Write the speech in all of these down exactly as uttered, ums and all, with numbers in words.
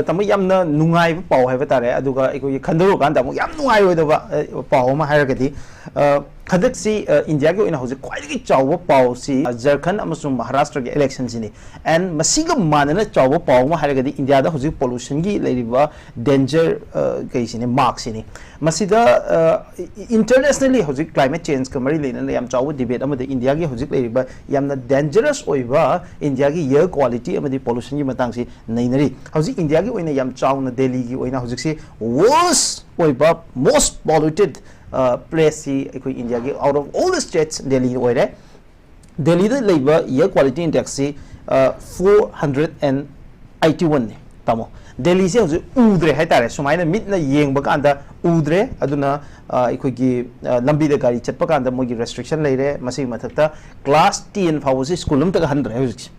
ꯇꯥꯃꯣ, ꯌꯥꯝꯅ ꯅꯨꯡꯉꯥꯏꯕ ꯄꯥꯎ ꯍꯥꯏꯕ ꯇꯥꯔꯦ꯫ ꯑꯗꯨꯒ ꯑꯩꯈꯣꯏꯒꯤ ꯈꯟꯗꯣꯛꯑꯀꯥꯟꯗ ꯑꯃꯨꯛ ꯌꯥꯝ ꯅꯨꯡꯉꯥꯏꯔꯣꯏꯗꯕ ꯑ, ꯄꯥꯎ ꯑꯃ ꯍꯥꯏꯔꯒꯗꯤ, ꯑ, ꯍꯟꯗꯛꯁꯤ, ꯑ, ꯏꯟꯗꯤꯌꯥꯒꯤ ꯑꯣꯏꯅ ꯍꯧꯖꯤꯛ ꯈ꯭ꯋꯥꯏꯗꯒꯤ ꯆꯥꯎꯕ ꯄꯥꯎꯁꯤ, ꯑ, ꯖꯔꯈꯟ ꯑꯃꯁꯨꯡ ꯃꯍꯥꯔꯥꯁꯇ꯭ꯔꯒꯤ ꯏꯂꯦꯛꯁꯟꯁꯤꯅꯤ꯫ ꯑꯦꯟ ꯃꯁꯤꯒ ꯃꯥꯟꯅꯅ ꯆꯥꯎꯕ ꯄꯥꯎ ꯑꯃ ꯍꯥꯏꯔꯒꯗꯤ, ꯏꯟꯗꯤꯌꯥꯗ ꯍꯧꯖꯤꯛ ꯄꯣꯂꯨꯁꯟꯒꯤ ꯂꯩꯔꯤꯕ ꯗꯦꯟꯖꯔ, ꯑ, ꯀꯩꯁꯤꯅꯤ, ꯃꯥꯔꯛꯁꯤꯅꯤ꯫ ꯃꯁꯤꯗ, ꯑ, ꯏ-, ꯏꯟꯇꯔꯅꯦꯁꯅꯦꯜꯂꯤ ꯍꯧꯖꯤꯛ ꯀ꯭ꯂꯥꯏꯃꯦꯠ ꯆꯦꯟꯖꯀ ꯃꯔꯤ ꯂꯩꯅꯅ ꯌꯥꯝ ꯆꯥꯎꯕ ꯗꯤꯕꯦꯠ ꯑꯃꯗ ꯏꯟꯗꯤꯌꯥꯒꯤ ꯍꯧꯖꯤꯛ ꯂꯩꯔꯤꯕ ꯌꯥꯝꯅ ꯗꯦꯟꯖꯔꯁ ꯑꯣꯏꯕ ꯏꯟꯗꯤꯌꯥꯒꯤ ꯏꯌꯔ ꯀ꯭ꯋꯥꯂꯤꯇꯤ ꯑꯃꯗꯤ ꯄꯣꯂꯨꯁꯟꯒꯤ ꯃꯇꯥꯡꯁꯤ ꯅꯩꯅꯔꯤ꯫ ꯍꯧꯖꯤꯛ ꯏꯟꯗꯤꯌꯥꯒꯤ ꯑꯣꯏꯅ ꯌꯥꯝ ꯆꯥꯎꯅ ꯗꯦꯜꯂꯤꯒꯤ ꯑꯣꯏꯅ ꯍꯧꯖꯤꯛꯁꯤ ꯋꯔꯁ ꯑꯣꯏꯕ, ꯃꯣꯁ ꯄꯣꯂꯨꯇꯦꯠ ꯄ꯭ꯂꯦꯁꯁꯤ ꯑꯩꯈꯣꯏ ꯏꯟꯗꯤꯌꯥꯒꯤ out of all the states Delhi ꯑꯣꯏꯔꯦ꯫ ꯗꯦꯜꯂꯤꯗ ꯂꯩꯕ ꯏꯌꯔ ꯀ꯭ꯋꯥꯂꯤꯇꯤ ꯏꯟꯗꯦꯛꯁꯁꯤ ꯐꯣꯔ ꯍꯟꯗ꯭ꯔꯦꯠ ꯑꯦꯟ ꯑꯩꯠꯇꯤ ꯋꯥꯟꯅꯤ, ꯇꯥꯃꯣ꯫ ꯗꯦꯜꯂꯤꯁꯦ ꯍꯧꯖꯤꯛ ꯎꯗ꯭ꯔꯦ ꯍꯥꯏꯇꯥꯔꯦ, ꯁꯨꯃꯥꯏꯅ ꯃꯤꯠꯅ ꯌꯦꯡꯕ ꯀꯥꯟꯗ ꯎꯗ꯭ꯔꯦ꯫ ꯑꯗꯨꯅ, ꯑ, ꯑꯩꯈꯣꯏꯒꯤ, ꯑ, ꯂꯝꯕꯤꯗ ꯒꯥꯔꯤ ꯆꯠꯄ ꯀꯥꯟꯗ ꯃꯣꯏꯒꯤ ꯔꯦꯁꯇ꯭ꯔꯤꯛꯁꯟ ꯂꯩꯔꯦ꯫ ꯃꯁꯤꯒꯤ ꯃꯊꯛꯇ ꯀ꯭ꯂꯥꯁ ꯇꯦꯟ ꯐꯥꯎꯕꯁꯤ ꯁ꯭ꯀꯨꯜ ꯑꯝꯇꯒ ꯍꯟꯗ꯭ꯔꯦ ꯍꯧꯖꯤꯛꯁꯦ꯫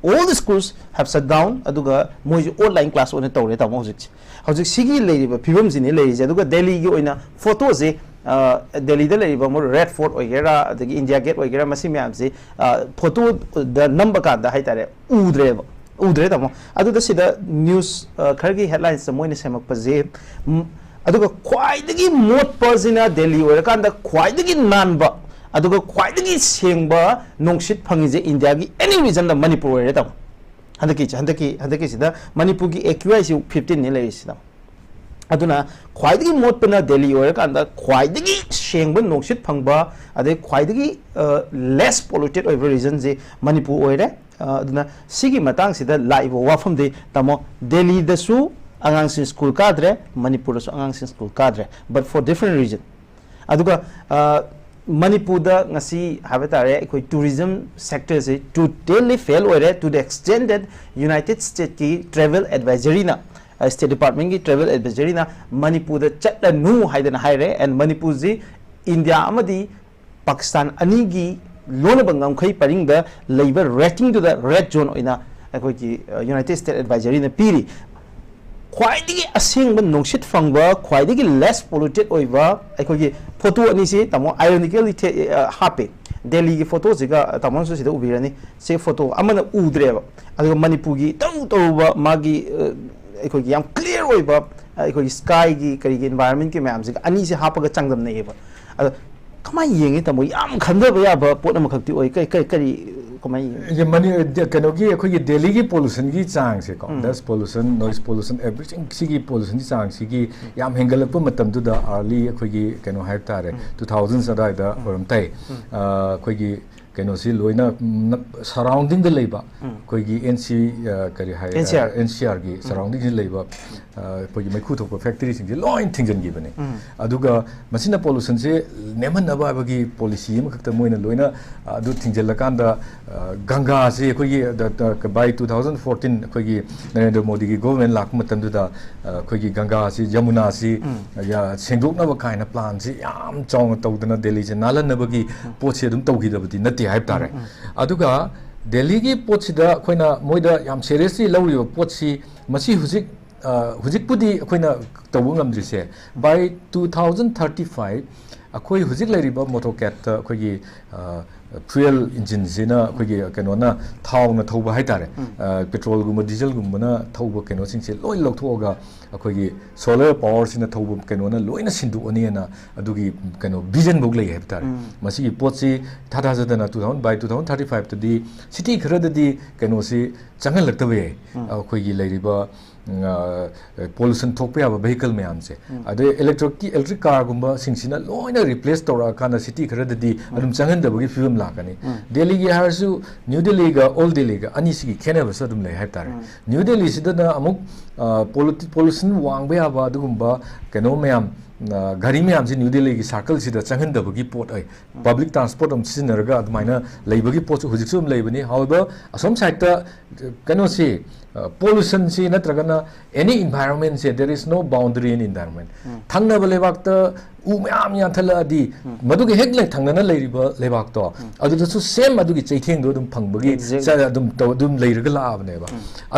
All the schools have shut down, ꯑꯗꯨꯒ ꯃꯣꯏꯁꯨ ꯑꯣꯟꯂꯥꯏꯟ ꯀ꯭ꯂꯥꯁ ꯑꯣꯏꯅ ꯇꯧꯔꯦ, ꯇꯥꯃꯣ, ꯍꯧꯖꯤꯛꯁꯦ꯫ ꯍꯧꯖꯤꯛ ꯁꯤꯒꯤ ꯂꯩꯔꯤꯕ ꯐꯤꯕꯝꯁꯤꯅꯤ ꯂꯩꯔꯤꯁꯦ꯫ ꯑꯗꯨꯒ ꯗꯦꯜꯂꯤꯒꯤ ꯑꯣꯏꯅ ꯐꯣꯇꯣꯁꯦ, ꯑ, ꯗꯦꯜꯂꯤꯗ ꯂꯩꯔꯤꯕ ꯃꯣꯏ ꯔꯦꯗ ꯐꯣꯔꯠ ꯑꯣꯏꯒꯦꯔꯥ, ꯑꯗꯒꯤ ꯏꯟꯗꯤꯌꯥ ꯒꯦꯠ ꯑꯣꯏꯒꯦꯔꯥ, ꯃꯁꯤ ꯃꯌꯥꯝꯁꯦ, ꯑ, ꯐꯣꯇꯣꯗ ꯅꯝꯕ ꯀꯥꯟꯗ ꯍꯥꯏꯇꯥꯔꯦ, ꯎꯗ꯭ꯔꯦꯕ, ꯎꯗ꯭ꯔꯦ, ꯇꯥꯃꯣ꯫ ꯑꯗꯨꯗ ꯁꯤꯗ ꯅ꯭ꯌꯨꯁ, ꯑ, ꯈꯔꯒꯤ ꯍꯦꯗꯂꯥꯏꯟꯁꯇ ꯃꯣꯏꯅ ꯁꯦꯝꯃꯛꯄꯁꯦ, ꯎꯝ, ꯑꯗꯨꯒ ꯈ꯭ꯋꯥꯏꯗꯒꯤ ꯃꯣꯠꯄꯁꯤꯅ ꯗꯦꯜꯂꯤ ꯑꯣꯏꯔꯀꯥꯟꯗ ꯈ꯭ꯋꯥꯏꯗꯒꯤ ꯅꯥꯟꯕ, ꯑꯗꯨꯒ ꯈ꯭ꯋꯥꯏꯗꯒꯤ ꯁꯦꯡꯕ ꯅꯨꯡꯁꯤꯠ ꯐꯪꯉꯤꯁꯦ ꯏꯟꯗꯤꯌꯥꯒꯤ ꯑꯦꯅꯤ ꯔꯤꯖꯟꯗ ꯃꯅꯤꯄꯨꯔ ꯑꯣꯏꯔꯦ, ꯇꯥꯃꯣ꯫ ꯍꯟꯗꯛꯀꯤ, ꯍꯟꯗꯛꯀꯤ, ꯍꯟꯗꯛꯀꯤꯁꯤꯗ ꯃꯅꯤꯄꯨꯔꯒꯤ ꯑꯦ ꯀ꯭ꯌꯨ ꯑꯥꯏꯁꯤ ꯐꯤꯐꯇꯤꯟꯅꯤ ꯂꯩꯔꯤꯁꯤꯗ꯫ ꯑꯗꯨꯅ ꯈ꯭ꯋꯥꯏꯗꯒꯤ ꯃꯣꯠꯄꯅ ꯗꯦꯜꯂꯤ ꯑꯣꯏꯔꯀꯥꯟꯗ ꯈ꯭ꯋꯥꯏꯗꯒꯤ ꯁꯦꯡꯕ ꯅꯨꯡꯁꯤꯠ ꯐꯪꯕ, ꯑꯗꯩ ꯈ꯭ꯋꯥꯏꯗꯒꯤ, ꯑ, ꯂꯦꯁ ꯄꯣꯂꯨꯇꯦꯠ ꯑꯣꯏꯕ ꯔꯤꯖꯟꯁꯤ ꯃꯅꯤꯄꯨꯔ ꯑꯣꯏꯔꯦ꯫ ꯑ, ꯑꯗꯨꯅ ꯁꯤꯒꯤ ꯃꯇꯥꯡꯁꯤꯗ ꯂꯥꯛꯏꯕ ꯋꯥꯐꯝꯗꯤ, ꯇꯥꯃꯣ, ꯗꯦꯜꯂꯤꯗꯁꯨ ꯑꯉꯥꯡꯁꯤꯡ ꯁ꯭ꯀꯨꯜ ꯀꯥꯗ꯭ꯔꯦ, ꯃꯅꯤꯄꯨꯔꯗꯁꯨ ꯑꯉꯥꯡꯁꯤꯡ school ꯀꯥꯗ꯭ꯔꯦ, but for different reason꯫ ꯑꯗꯨꯒ, ꯑ, ꯃꯅꯤꯄꯨꯔꯗ ꯉꯁꯤ ꯍꯥꯏꯕ ꯇꯥꯔꯦ, ꯑꯩꯈꯣꯏ ꯇꯨꯔꯤꯖꯝ ꯁꯦꯛꯇꯔꯁꯤ totally fail ꯑꯣꯏꯔꯦ, to the extent that United States ꯀꯤ travel advisory ꯅ, ꯑ, State Department ꯀꯤ travel advisory ꯅ ꯃꯅꯤꯄꯨꯔꯗ ꯆꯠꯂꯅꯨ ꯍꯥꯏꯗꯅ ꯍꯥꯏꯔꯦ꯫ And ꯃꯅꯤꯄꯨꯔꯁꯤ ꯏꯟꯗꯤꯌꯥ ꯑꯃꯗꯤ ꯄꯥꯀꯤꯁꯇꯥꯟ ꯑꯅꯤꯒꯤ ꯂꯣꯟꯅꯕ ꯉꯝꯈꯩ ꯄꯔꯤꯡꯗ ꯂꯩꯕ ꯔꯦꯇꯤꯡꯗꯨꯗ ꯔꯦꯗ ꯖꯣꯟ ꯑꯣꯏꯅ ꯑꯩꯈꯣꯏꯒꯤ, ꯑ, United States advisory ꯅ ꯄꯤꯔꯤ꯫ ꯈ꯭ꯋꯥꯏꯗꯒꯤ ꯑꯁꯦꯡꯕ ꯅꯨꯡꯁꯤꯠ ꯐꯪꯕ, ꯈ꯭ꯋꯥꯏꯗꯒꯤ ꯂꯦꯁ ꯄꯣꯂꯨꯇꯦꯠ ꯑꯣꯏꯕ ꯑꯩꯈꯣꯏꯒꯤ ꯐꯣꯇꯣ ꯑꯅꯤꯁꯤ, ꯇꯥꯃꯣ, ꯑꯥꯏꯔꯣꯅꯤꯀꯦꯜꯂꯤ ꯊꯦ-, ꯑ, ꯍꯥꯞꯄꯦ꯫ ꯗꯦꯜꯂꯤꯒꯤ ꯐꯣꯇꯣꯁꯤꯒ, ꯑ, ꯇꯥꯃꯣꯅꯁꯨ ꯁꯤꯗ ꯎꯕꯤꯔꯅꯤ꯫ ꯁꯤ ꯐꯣꯇꯣ ꯑꯃꯅ ꯎꯗ꯭ꯔꯦꯕ, ꯑꯗꯨꯒ ꯃꯅꯤꯄꯨꯔꯒꯤ ꯇꯔꯨ ꯇꯔꯨꯕ ꯃꯥꯒꯤ, ꯑ, ꯑꯩꯈꯣꯏꯒꯤ ꯌꯥꯝ ꯀ꯭ꯂꯤꯌꯥꯔ ꯑꯣꯏꯕ, ꯑꯩꯈꯣꯏꯒꯤ ꯁ꯭ꯀꯥꯏꯒꯤ, ꯀꯔꯤꯒꯤ, ꯏꯟꯚꯥꯏꯔꯟꯃꯦꯟꯠꯀꯤ ꯃꯌꯥꯝꯁꯤꯒ ꯑꯅꯤꯁꯦ ꯍꯥꯞꯄꯒ ꯆꯥꯡꯗꯝꯅꯩꯌꯦꯕ꯫ ꯑꯗꯣ ꯀꯃꯥꯏꯅ ꯌꯦꯡꯉꯤ, ꯇꯥꯃꯣ? ꯌꯥꯝ ꯈꯟꯊꯕ ꯌꯥꯕ ꯄꯣꯠ ꯑꯃꯈꯛꯇꯤ ꯑꯣꯏ꯫ ꯀꯩ ꯀꯩ ꯀꯔꯤ ꯀꯃꯥꯏꯅ ꯌꯦꯡꯉꯤ? ꯃꯅꯤ ꯀꯩꯅꯣꯒꯤ ꯑꯩꯈꯣꯏꯒꯤ ꯗꯦꯜꯂꯤꯒꯤ ꯄꯣꯂꯨꯁꯟꯒꯤ ꯆꯥꯡꯁꯦꯀꯣ, dust pollution, noise pollution, everything, ꯁꯤꯒꯤ ꯄꯣꯂꯨꯁꯟꯒꯤ ꯆꯥꯡꯁꯤꯒꯤ ꯌꯥꯝ ꯍꯦꯟꯒꯠꯂꯛꯄ ꯃꯇꯝꯗꯨꯗ, ꯑꯥꯔꯂꯤ ꯑꯩꯈꯣꯏꯒꯤ ꯀꯩꯅꯣ ꯍꯥꯏꯕ ꯇꯥꯔꯦ, ꯇꯨ ꯊꯥꯎꯖꯟꯁ ꯑꯗꯨꯋꯥꯏꯗ ꯑꯣꯏꯔꯝ ꯇꯥꯏ꯫ ꯑꯩꯈꯣꯏꯒꯤ ꯀꯩꯅꯣꯁꯤ ꯂꯣꯏꯅ ꯁꯔꯥꯎꯟꯗꯤꯡꯗ ꯂꯩꯕ ꯑꯩꯈꯣꯏꯒꯤ ꯑꯦꯟ ꯁꯤ ꯀꯔꯤ ꯍꯥꯏ, NCR. ꯑꯦꯟ ꯁꯤ ꯑꯥꯔꯒꯤ ꯁꯔꯥꯎꯟꯗꯤꯡꯁꯤ ꯂꯩꯕ ꯑꯩꯈꯣꯏꯒꯤ ꯃꯩꯈꯨ ꯊꯣꯛꯄ ꯐꯦꯛꯇꯔꯤꯁꯤꯡꯁꯤ ꯂꯣꯏ ꯊꯤꯡꯖꯤꯟꯈꯤꯕꯅꯤ꯫ ꯑꯗꯨꯒ ꯃꯁꯤꯅ ꯄꯣꯂꯨꯁꯟꯁꯦ ꯅꯦꯝꯍꯟꯅꯕ ꯍꯥꯏꯕꯒꯤ ꯄꯣꯂꯤꯁꯤ ꯑꯃꯈꯛꯇ ꯃꯣꯏꯅ ꯂꯣꯏꯅ ꯑꯗꯨ ꯊꯤꯡꯖꯤꯜꯂꯀꯥꯟꯗ ꯒꯪꯒꯥꯁꯤ ꯑꯩꯈꯣꯏꯒꯤ by two thousand fourteen ꯑꯩꯈꯣꯏꯒꯤ ꯅꯔꯦꯟꯗ꯭ꯔ ꯃꯣꯗꯤꯒꯤ ꯒꯣꯚꯔꯟꯃꯦꯟꯠ ꯂꯥꯛꯄ ꯃꯇꯝꯗꯨꯗ ꯑꯩꯈꯣꯏꯒꯤ ꯒꯪꯒꯥꯁꯤ, ꯌꯃꯨꯅꯥꯁꯤ ꯁꯦꯡꯗꯣꯛꯅꯕ ꯀꯥꯏꯅ ꯄ꯭ꯂꯥꯟꯁꯤ ꯌꯥꯝ ꯆꯥꯎꯅ ꯇꯧꯗꯅ ꯗꯦꯜꯂꯤꯁꯦ ꯅꯥꯜꯍꯟꯅꯕꯒꯤ ꯄꯣꯠꯁꯤ ꯑꯗꯨꯝ ꯇꯧꯈꯤꯗꯕꯗꯤ ꯅꯠꯇꯦ ꯍꯥꯏꯕ ꯇꯥꯔꯦ꯫ ꯑꯗꯨꯒ ꯗꯦꯜꯂꯤꯒꯤ ꯄꯣꯠꯁꯤꯗ ꯑꯩꯈꯣꯏꯅ ꯃꯣꯏꯗ ꯌꯥꯝ ꯁꯦꯔꯤꯌꯁꯂꯤ ꯂꯧꯔꯤꯕ ꯄꯣꯠꯁꯤ ꯃꯁꯤ ꯍꯧꯖꯤꯛ ꯍꯧꯖꯤꯛꯄꯨꯗꯤ ꯑꯩꯈꯣꯏꯅ ꯇꯧꯕ ꯉꯝꯗ꯭ꯔꯤꯁꯦ, by two thousand thirty five ꯑꯩꯈꯣꯏ ꯍꯧꯖꯤꯛ ꯂꯩꯔꯤꯕ ꯃꯣꯇꯣꯔ ꯀꯦꯠꯇ ꯑꯩꯈꯣꯏꯒꯤ ꯐ꯭ꯌꯨꯌꯦꯜ ꯏꯟꯖꯤꯟꯁꯤꯅ ꯑꯩꯈꯣꯏꯒꯤ ꯀꯩꯅꯣꯅ ꯊꯥꯎꯅ ꯊꯧꯕ ꯍꯥꯏꯇꯥꯔꯦ, ꯄꯦꯇ꯭ꯔꯣꯜꯒꯨꯝꯕ ꯗꯤꯖꯜꯒꯨꯝꯕꯅ ꯊꯧꯕ ꯀꯩꯅꯣꯁꯤꯡꯁꯦ ꯂꯣꯏ ꯂꯧꯊꯣꯛꯑꯒ ꯑꯩꯈꯣꯏꯒꯤ ꯁꯣꯂꯔ ꯄꯥꯋꯔꯁꯤꯅ ꯊꯧꯕ ꯀꯩꯅꯣꯅ ꯂꯣꯏꯅ ꯁꯤꯟꯗꯣꯛꯑꯅꯤꯅ ꯑꯗꯨꯒꯤ ꯀꯩꯅꯣ ꯚꯤꯖꯟꯐꯧ ꯂꯩ ꯍꯥꯏꯕ ꯇꯥꯔꯦ꯫ ꯃꯁꯤꯒꯤ ꯄꯣꯠꯁꯤ ꯊꯥ ꯊꯥꯖꯗꯅ two thousand by two thousand thirty five ꯇꯗꯤ ꯁꯤꯇꯤ ꯈꯔꯗꯗꯤ ꯀꯩꯅꯣꯁꯤ ꯆꯪꯍꯜꯂꯛꯇꯕ ꯌꯥꯏ꯫ ꯑꯩꯈꯣꯏꯒꯤ ꯂꯩꯔꯤꯕ ꯄꯣꯂꯨꯁꯟ ꯊꯣꯛꯄ ꯌꯥꯕ ꯚꯦꯍꯤꯀꯜ ꯃꯌꯥꯝꯁꯦ, ꯑꯗꯩ ꯏꯂꯦꯛꯇ꯭ꯔꯤꯛꯀꯤ, ꯏꯂꯦꯛꯇ꯭ꯔꯤꯛ ꯀꯥꯔꯒꯨꯝꯕꯁꯤꯡꯁꯤꯅ ꯂꯣꯏꯅ ꯔꯤꯄ꯭ꯂꯦꯁ ꯇꯧꯔꯛꯑꯀꯥꯟꯗ ꯁꯤꯇꯤ ꯈꯔꯗꯗꯤ ꯑꯗꯨꯝ ꯆꯪꯍꯟꯗꯕꯒꯤ ꯐꯤꯕꯝ ꯂꯥꯛꯀꯅꯤ꯫ ꯗꯦꯜꯂꯤꯒꯤ ꯍꯥꯏꯔꯁꯨ ꯅ꯭ꯌꯨ ꯗꯦꯜꯂꯤꯒ ꯑꯣꯜ ꯗꯦꯜꯂꯤꯒ ꯑꯅꯤꯁꯤꯒꯤ ꯈꯦꯠꯅꯕꯁꯨ ꯑꯗꯨꯝ ꯂꯩ ꯍꯥꯏꯕ ꯇꯥꯔꯦ꯫ ꯅ꯭ꯌꯨ ꯗꯦꯜꯂꯤꯁꯤꯗꯅ ꯑꯃꯨꯛ ꯄꯣꯂꯨꯁꯟ ꯋꯥꯡꯕ ꯌꯥꯕ ꯑꯗꯨꯒꯨꯝꯕ ꯀꯩꯅꯣ ꯃꯌꯥꯝ, ꯒꯥꯔꯤ ꯃꯌꯥꯝꯁꯤ ꯅ꯭ꯌꯨ ꯗꯦꯜꯂꯤꯒꯤ ꯁꯥꯔꯀꯜꯁꯤꯗ ꯆꯪꯍꯟꯗꯕꯒꯤ ꯄꯣꯠ ꯑꯣꯏ꯫ ꯄꯕ꯭ꯂꯤꯛ ꯇ꯭ꯔꯥꯟꯁꯄꯣꯔꯠ ꯑꯃ ꯁꯤꯖꯤꯟꯅꯔꯒ ꯑꯗꯨꯃꯥꯏꯅ ꯂꯩꯕꯒꯤ ꯄꯣꯠꯁꯨ ꯍꯧꯖꯤꯛꯁꯨ ꯑꯗꯨꯝ ꯂꯩꯕꯅꯤ꯫ However, ꯑꯁꯣꯝ ꯁꯥꯏꯠꯇ ꯀꯩꯅꯣꯁꯤ, ꯄꯣꯂꯨꯁꯟꯁꯤ ꯅꯠꯇ꯭ꯔꯒꯅ any environment say, there is no boundary in environment. ꯊꯪꯅꯕ ꯂꯩꯕꯥꯛꯇ ꯎ ꯃꯌꯥꯝ ꯌꯥꯟꯊꯠꯂꯛꯑꯗꯤ ꯃꯗꯨꯒꯤ ꯍꯦꯛ ꯂꯩ-, ꯊꯪꯅꯅ ꯂꯩꯔꯤꯕ ꯂꯩꯕꯥꯛꯇꯣ ꯑꯗꯨꯗꯁꯨ ꯁꯦꯝ ꯑꯗꯨꯒꯤ ꯆꯩꯊꯦꯡꯗꯣ ꯑꯗꯨꯝ ꯐꯪꯕꯒꯤ Exactly. ꯆ-, ꯑꯗꯨꯝ ꯇꯧ-, ꯑꯗꯨꯝ ꯂꯩꯔꯒ ꯂꯥꯛꯑꯕꯅꯦꯕ꯫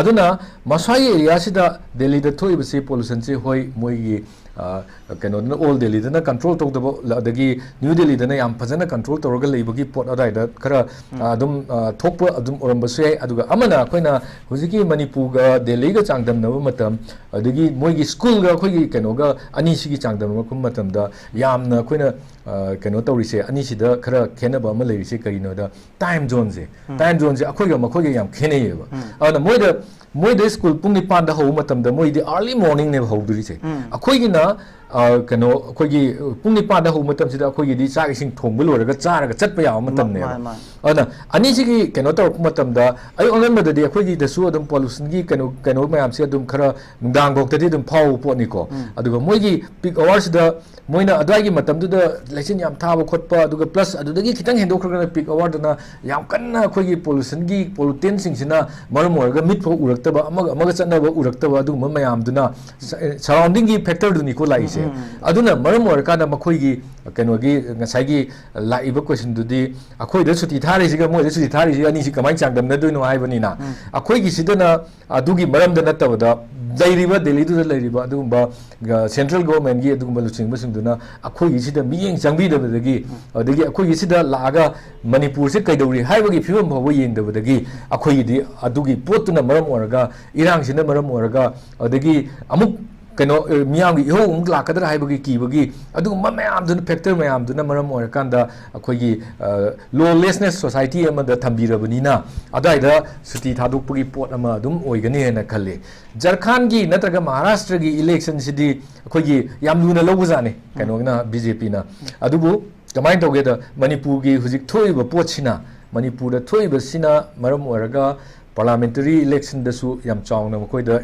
ꯑꯗꯨꯅ ꯃꯁ꯭ꯋꯥꯏꯒꯤ ꯑꯦꯔꯤꯌꯥꯁꯤꯗ ꯗꯦꯜꯂꯤꯗ ꯊꯣꯛꯏꯕꯁꯤ ꯄꯣꯂꯨꯁꯟꯁꯤ, ꯍꯣꯏ, ꯃꯣꯏꯒꯤ ꯑ, ꯀꯩꯅꯣꯗꯅ, ꯑꯣꯜ ꯗꯦꯜꯂꯤꯗꯅ ꯀꯟꯇ꯭ꯔꯣꯜ ꯇꯧꯗꯕ, ꯑꯗꯒꯤ ꯅ꯭ꯌꯨ ꯗꯦꯜꯂꯤꯗꯅ ꯌꯥꯝ ꯐꯖꯅ ꯀꯟꯇ꯭ꯔꯣꯜ ꯇꯧꯔꯒ ꯂꯩꯕꯒꯤ ꯄꯣꯠ ꯑꯗꯨꯋꯥꯏꯗ ꯈꯔ, ꯑ, ꯑꯗꯨꯝ, ꯑ, ꯊꯣꯛꯄ ꯑꯗꯨꯝ ꯑꯣꯏꯔꯝꯕꯁꯨ ꯌꯥꯏ꯫ ꯑꯗꯨꯒ ꯑꯃꯅ ꯑꯩꯈꯣꯏꯅ ꯍꯧꯖꯤꯛꯀꯤ ꯃꯅꯤꯄꯨꯔꯒ ꯗꯦꯜꯂꯤꯒ ꯆꯥꯡꯗꯝꯅꯕ ꯃꯇꯝ, ꯑꯗꯒꯤ ꯃꯣꯏꯒꯤ ꯁ꯭ꯀꯨꯜꯒ ꯑꯩꯈꯣꯏꯒꯤ ꯀꯩꯅꯣꯒ ꯑꯅꯤꯁꯤꯒꯤ ꯆꯥꯡꯗꯝꯅꯔꯛꯄ ꯃꯇꯝꯗ ꯌꯥꯝꯅ ꯑꯩꯈꯣꯏꯅ, ꯑ, ꯀꯩꯅꯣ ꯇꯧꯔꯤꯁꯦ, ꯑꯅꯤꯁꯤꯗ ꯈꯔ ꯈꯦꯠꯅꯕ ꯑꯃ ꯂꯩꯔꯤꯁꯦ ꯀꯔꯤꯅꯣꯗ, ꯇꯥꯏꯝ ꯖꯣꯟꯁꯦ꯫ ꯎꯝ꯫ ꯇꯥꯏꯝ ꯖꯣꯟꯁꯦ ꯑꯩꯈꯣꯏꯒ ꯃꯈꯣꯏꯒ ꯌꯥꯝ ꯈꯦꯠꯅꯩꯌꯦꯕ꯫ ꯎꯝ꯫ ꯑꯗꯨꯅ ꯃꯣꯏꯗ, ꯃꯣꯏꯗ ꯁ꯭ꯀꯨꯜ ꯄꯨꯡ ꯅꯤꯄꯥꯟꯗ ꯍꯧꯕ ꯃꯇꯝꯗ ꯃꯣꯏꯗꯤ ꯑꯥꯔꯂꯤ ꯃꯣꯔꯅꯤꯡꯅꯦꯕ ꯍꯧꯗꯣꯔꯤꯁꯦ꯫ ꯎꯝ꯫ ꯑꯩꯈꯣꯏꯒꯤꯅ, ꯑ, ꯀꯩꯅꯣ, ꯑꯩꯈꯣꯏꯒꯤ ꯄꯨꯡ ꯅꯤꯄꯥꯟꯗ ꯍꯧꯕ ꯃꯇꯝꯁꯤꯗ ꯑꯩꯈꯣꯏꯒꯤꯗꯤ ꯆꯥꯛ ꯏꯁꯤꯡ ꯊꯣꯡꯕ ꯂꯣꯏꯔꯒ ꯆꯥꯔꯒ ꯆꯠꯄ ꯌꯥꯕ ꯃꯇꯝꯅꯦꯕ꯫ ꯃꯥꯅꯦ, ꯃꯥꯅꯦ꯫ ꯑꯗꯨꯅ ꯑꯅꯤꯁꯤꯒꯤ ꯀꯩꯅꯣ ꯇꯧꯔꯛꯄ ꯃꯇꯝꯗ, ꯑꯌꯨꯛ ꯑꯉꯟꯕꯗꯗꯤ ꯑꯩꯈꯣꯏꯒꯤꯗꯁꯨ ꯑꯗꯨꯝ ꯄꯣꯂꯨꯁꯟꯒꯤ ꯀꯩꯅꯣ, ꯀꯩꯅꯣ ꯃꯌꯥꯝꯁꯦ ꯑꯗꯨꯝ ꯈꯔ ꯅꯨꯡꯗꯥꯡꯐꯥꯎꯗꯗꯤ ꯑꯗꯨꯝ ꯐꯥꯎꯕ ꯄꯣꯠꯅꯤꯀꯣ꯫ ꯎꯝ꯫ ꯑꯗꯨꯒ ꯃꯣꯏꯒꯤ ꯄꯤꯛ ꯑꯋꯥꯔꯁꯤꯗ ꯃꯣꯏꯅ ꯑꯗꯨꯋꯥꯏꯒꯤ ꯃꯇꯝꯗꯨꯗ ꯂꯩꯆꯤꯟ ꯌꯥꯝ ꯊꯥꯕ ꯈꯣꯠꯄ, ꯑꯗꯨꯒ ꯄ꯭ꯂꯁ ꯑꯗꯨꯗꯒꯤ ꯈꯤꯇꯪ ꯍꯦꯟꯗꯣꯛꯈ꯭ꯔꯒꯅ ꯄꯤꯛ ꯑꯋꯥꯔꯗꯅ ꯌꯥꯝ ꯀꯟꯅ ꯑꯩꯈꯣꯏꯒꯤ ꯄꯣꯂꯨꯁꯟꯒꯤ ꯄꯣꯂꯨꯇꯦꯟꯁꯤꯡꯁꯤꯅ ꯃꯔꯝ ꯑꯣꯏꯔꯒ ꯃꯤꯠꯐꯥꯎ ꯎꯔꯛꯇꯕ, ꯑꯃꯒ ꯑꯃꯒ ꯆꯠꯅꯕ ꯎꯔꯛꯇꯕ, ꯑꯗꯨꯒꯨꯝꯕ ꯃꯌꯥꯝꯗꯨꯅ ꯁ-, ꯁꯔꯥꯎꯟꯗꯤꯡꯒꯤ ꯐꯦꯛꯇꯔꯗꯨꯅꯤꯀꯣ ꯂꯥꯛꯏꯁꯦ꯫ ꯎꯝ, ꯎꯝ, ꯎꯝ꯫ ꯑꯗꯨꯅ ꯃꯔꯝ ꯑꯣꯏꯔꯀꯥꯟꯗ ꯃꯈꯣꯏꯒꯤ ꯀꯩꯅꯣꯒꯤ ꯉꯁꯥꯏꯒꯤ ꯂꯥꯛꯏꯕ ꯀꯣꯏꯁꯟꯗꯨꯗꯤ, ꯑꯩꯈꯣꯏꯗ ꯁꯨꯇꯤ ꯊꯥꯔꯤꯁꯤꯒ ꯃꯣꯏꯗ ꯁꯨꯇꯤ ꯊꯥꯔꯤꯁꯤꯒ ꯑꯅꯤꯁꯤ ꯀꯃꯥꯏꯅ ꯆꯥꯡꯗꯝꯅꯗꯣꯏꯅꯣ ꯍꯥꯏꯕꯅꯤꯅ, ꯎꯝ꯫ ꯑꯩꯈꯣꯏꯒꯤꯁꯤꯗꯅ ꯑꯗꯨꯒꯤ ꯃꯔꯝꯗ ꯅꯠꯇꯕꯗ, ꯂꯩꯔꯤꯕ, ꯗꯦꯜꯂꯤꯗꯨꯗ ꯂꯩꯔꯤꯕ ꯑꯗꯨꯒꯨꯝꯕ, ꯑ, ꯁꯦꯟꯇ꯭ꯔꯦꯜ ꯒꯣꯚꯔꯟꯃꯦꯟꯠꯀꯤ ꯑꯗꯨꯒꯨꯝꯕ ꯂꯨꯆꯤꯡꯕꯁꯤꯡꯗꯨꯅ ꯑꯩꯈꯣꯏꯒꯤꯁꯤꯗ ꯃꯤꯠꯌꯦꯡ ꯆꯪꯕꯤꯗꯕꯗꯒꯤ, ꯎꯝ꯫ ꯑꯗꯒꯤ ꯑꯩꯈꯣꯏꯒꯤꯁꯤꯗ ꯂꯥꯛꯑꯒ ꯃꯅꯤꯄꯨꯔꯁꯦ ꯀꯩꯗꯧꯔꯤ ꯍꯥꯏꯕꯒꯤ ꯐꯤꯕꯝ ꯐꯥꯎꯕ ꯌꯦꯡꯗꯕꯗꯒꯤ, ꯑꯩꯈꯣꯏꯒꯤꯗꯤ ꯑꯗꯨꯒꯤ ꯄꯣꯠꯇꯨꯅ ꯃꯔꯝ ꯑꯣꯏꯔꯒ, ꯏꯔꯥꯡꯁꯤꯅ ꯃꯔꯝ ꯑꯣꯏꯔꯒ, ꯑꯗꯒꯤ ꯑꯃꯨꯛ ꯀꯩꯅꯣ, ꯑ, ꯃꯤꯌꯥꯝꯒꯤ ꯏꯍꯧ ꯑꯃꯨꯛ ꯂꯥꯛꯀꯗ꯭ꯔꯥ ꯍꯥꯏꯕꯒꯤ ꯀꯤꯕꯒꯤ, ꯑꯗꯨꯒꯨꯝꯕ ꯃꯌꯥꯝꯗꯨꯅ, ꯐꯦꯛꯇꯔ ꯃꯌꯥꯝꯗꯨꯅ ꯃꯔꯝ ꯑꯣꯏꯔꯀꯥꯟꯗ ꯑꯩꯈꯣꯏꯒꯤ, ꯑ, ꯂꯣꯂꯦꯁꯅꯦꯁ ꯁꯣꯁꯥꯏꯇꯤ ꯑꯃꯗ ꯊꯝꯕꯤꯔꯕꯅꯤꯅ, ꯑꯗꯨꯋꯥꯏꯗ ꯁꯨꯇꯤ ꯊꯥꯗꯣꯛꯄꯒꯤ ꯄꯣꯠ ꯑꯃ ꯑꯗꯨꯝ ꯑꯣꯏꯒꯅꯤ ꯍꯥꯏꯅ ꯈꯜꯂꯤ꯫ ꯖꯔꯈꯥꯟꯒꯤ ꯅꯠꯇ꯭ꯔꯒ ꯃꯍꯥꯔꯥꯁꯇ꯭ꯔꯒꯤ ꯏꯂꯦꯛꯁꯟꯁꯤꯗꯤ ꯑꯩꯈꯣꯏꯒꯤ ꯌꯥꯝ ꯂꯨꯅ ꯂꯧꯕꯖꯥꯠꯅꯤ, ꯎꯝ꯫ ꯀꯩꯅꯣꯅ, ꯕꯤ ꯖꯦ ꯄꯤꯅ꯫ ꯑꯗꯨꯕꯨ ꯀꯃꯥꯏꯅ ꯇꯧꯒꯦꯗ, ꯃꯅꯤꯄꯨꯔꯒꯤ ꯍꯧꯖꯤꯛ ꯊꯣꯛꯏꯕ ꯄꯣꯠꯁꯤꯅ, ꯃꯅꯤꯄꯨꯔꯗ ꯊꯣꯛꯏꯕꯁꯤꯅ ꯃꯔꯝ ꯑꯣꯏꯔꯒ ꯄꯥꯔꯂꯥꯃꯦꯟꯇꯔꯤ ꯏꯂꯦꯛꯁꯟꯗꯁꯨ ꯌꯥꯝ ꯆꯥꯎꯅ ꯃꯈꯣꯏꯗ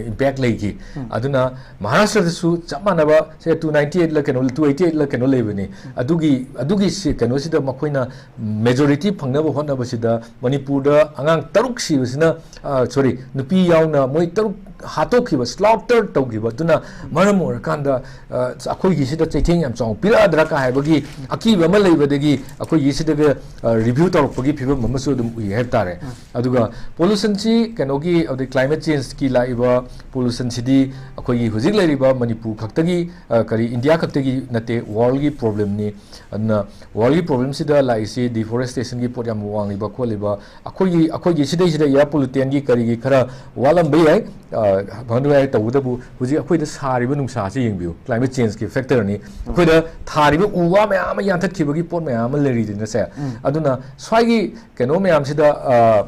ꯏꯝꯄꯦꯛ ꯂꯩꯈꯤ꯫ ꯎꯝ꯫ ꯑꯗꯨꯅ ꯃꯍꯥꯔꯥꯁꯇ꯭ꯔꯗꯁꯨ ꯆꯞ ꯃꯥꯟꯅꯕ, ꯁꯦ, two ninety eight ꯂ ꯀꯩꯅꯣ, two eighty eight ꯂ ꯀꯩꯅꯣ ꯂꯩꯕꯅꯤ꯫ ꯎꯝ꯫ ꯑꯗꯨꯒꯤ, ꯑꯗꯨꯒꯤ ꯁꯤ-, ꯀꯩꯅꯣꯁꯤꯗ ꯃꯈꯣꯏꯅ ꯃꯦꯖꯣꯔꯤꯇꯤ ꯐꯪꯅꯕ ꯍꯣꯠꯅꯕꯁꯤꯗ ꯃꯅꯤꯄꯨꯔꯗ ꯑꯉꯥꯡ ꯇꯔꯨꯛ ꯁꯤꯕꯁꯤꯅ, ꯑ, ꯁꯣꯔꯤ, ꯅꯨꯄꯤ ꯌꯥꯎꯅ ꯃꯣꯏ ꯇꯔꯨꯛ ꯍꯥꯠꯇꯣꯛꯈꯤꯕ, ꯁ꯭ꯂꯥꯎꯇꯔ ꯇꯧꯈꯤꯕ, ꯑꯗꯨꯅ ꯃꯔꯝ ꯑꯣꯏꯔꯀꯥꯟꯗ, ꯑ, ꯑꯩꯈꯣꯏꯒꯤꯁꯤꯗ ꯆꯩꯊꯦꯡ ꯌꯥꯝ ꯆꯥꯎꯅ ꯄꯤꯔꯛꯑꯗ꯭ꯔꯥ ꯀ ꯍꯥꯏꯕꯒꯤ ꯑꯀꯤꯕ ꯑꯃ ꯂꯩꯕꯗꯒꯤ ꯑꯩꯈꯣꯏꯒꯤꯁꯤꯗꯒ, ꯑ, ꯔꯤꯚ꯭ꯌꯨ ꯇꯧꯔꯛꯄꯒꯤ ꯐꯤꯕꯝ ꯑꯃꯁꯨ ꯑꯗꯨꯝ ꯎꯏ ꯍꯥꯏꯕ ꯇꯥꯔꯦ꯫ ꯎꯝ꯫ ꯑꯗꯨꯒ ꯄꯣꯂꯨꯁꯟꯁꯤ ꯀꯩꯅꯣꯒꯤ, ꯑꯗꯩ ꯀ꯭ꯂꯥꯏꯃꯦꯠ ꯆꯦꯟꯖꯀꯤ ꯂꯥꯛꯏꯕ ꯄꯣꯂꯨꯁꯟꯁꯤꯗꯤ ꯑꯩꯈꯣꯏꯒꯤ ꯍꯧꯖꯤꯛ ꯂꯩꯔꯤꯕ ꯃꯅꯤꯄꯨꯔ ꯈꯛꯇꯒꯤ, ꯑ, ꯀꯔꯤ, ꯏꯟꯗꯤꯌꯥ ꯈꯛꯇꯒꯤ ꯅꯠꯇꯦ, ꯋꯥꯔꯜꯒꯤ ꯄ꯭ꯔꯣꯕ꯭ꯂꯦꯝꯅꯤ꯫ ꯑꯗꯨꯅ ꯋꯥꯔꯜꯒꯤ ꯄ꯭ꯔꯣꯕ꯭ꯂꯦꯝꯁꯤꯗ ꯂꯥꯛꯏꯁꯤ ꯗꯤꯐꯣꯔꯦꯁꯇꯦꯁꯟꯒꯤ ꯄꯣꯠ ꯌꯥꯝ ꯋꯥꯡꯂꯤꯕ ꯈꯣꯠꯂꯤꯕ, ꯑꯩꯈꯣꯏꯒꯤ, ꯑꯩꯈꯣꯏꯒꯤ ꯁꯤꯗꯩꯁꯤꯗ ꯏꯌꯥꯔ ꯄꯣꯂꯨꯇꯦꯟꯒꯤ ꯀꯔꯤꯒꯤ ꯈꯔ ꯋꯥꯠꯂꯝꯕ ꯌꯥꯏ, ꯑ, ꯐꯪꯗꯕ ꯌꯥꯏ꯫ ꯇꯧꯕꯇꯕꯨ ꯍꯧꯖꯤꯛ ꯑꯩꯈꯣꯏꯗ ꯁꯥꯔꯤꯕ ꯅꯨꯡꯁꯥꯁꯤ ꯌꯦꯡꯕꯤꯌꯨ, ꯀ꯭ꯂꯥꯏꯃꯦꯠ ꯆꯦꯟꯖꯀꯤ ꯐꯦꯛꯇꯔꯅꯤ꯫ ꯑꯩꯈꯣꯏꯗ ꯊꯥꯔꯤꯕ ꯎ ꯋꯥ ꯃꯌꯥꯝ ꯑꯃ ꯌꯥꯟꯊꯠꯈꯤꯕꯒꯤ ꯄꯣꯠ ꯃꯌꯥꯝ ꯑꯃ ꯂꯩꯔꯤꯗꯅꯁꯦ꯫ ꯑꯗꯨꯅ ꯁ꯭ꯋꯥꯏꯒꯤ ꯀꯩꯅꯣ ꯃꯌꯥꯝꯁꯤꯗ, ꯑ,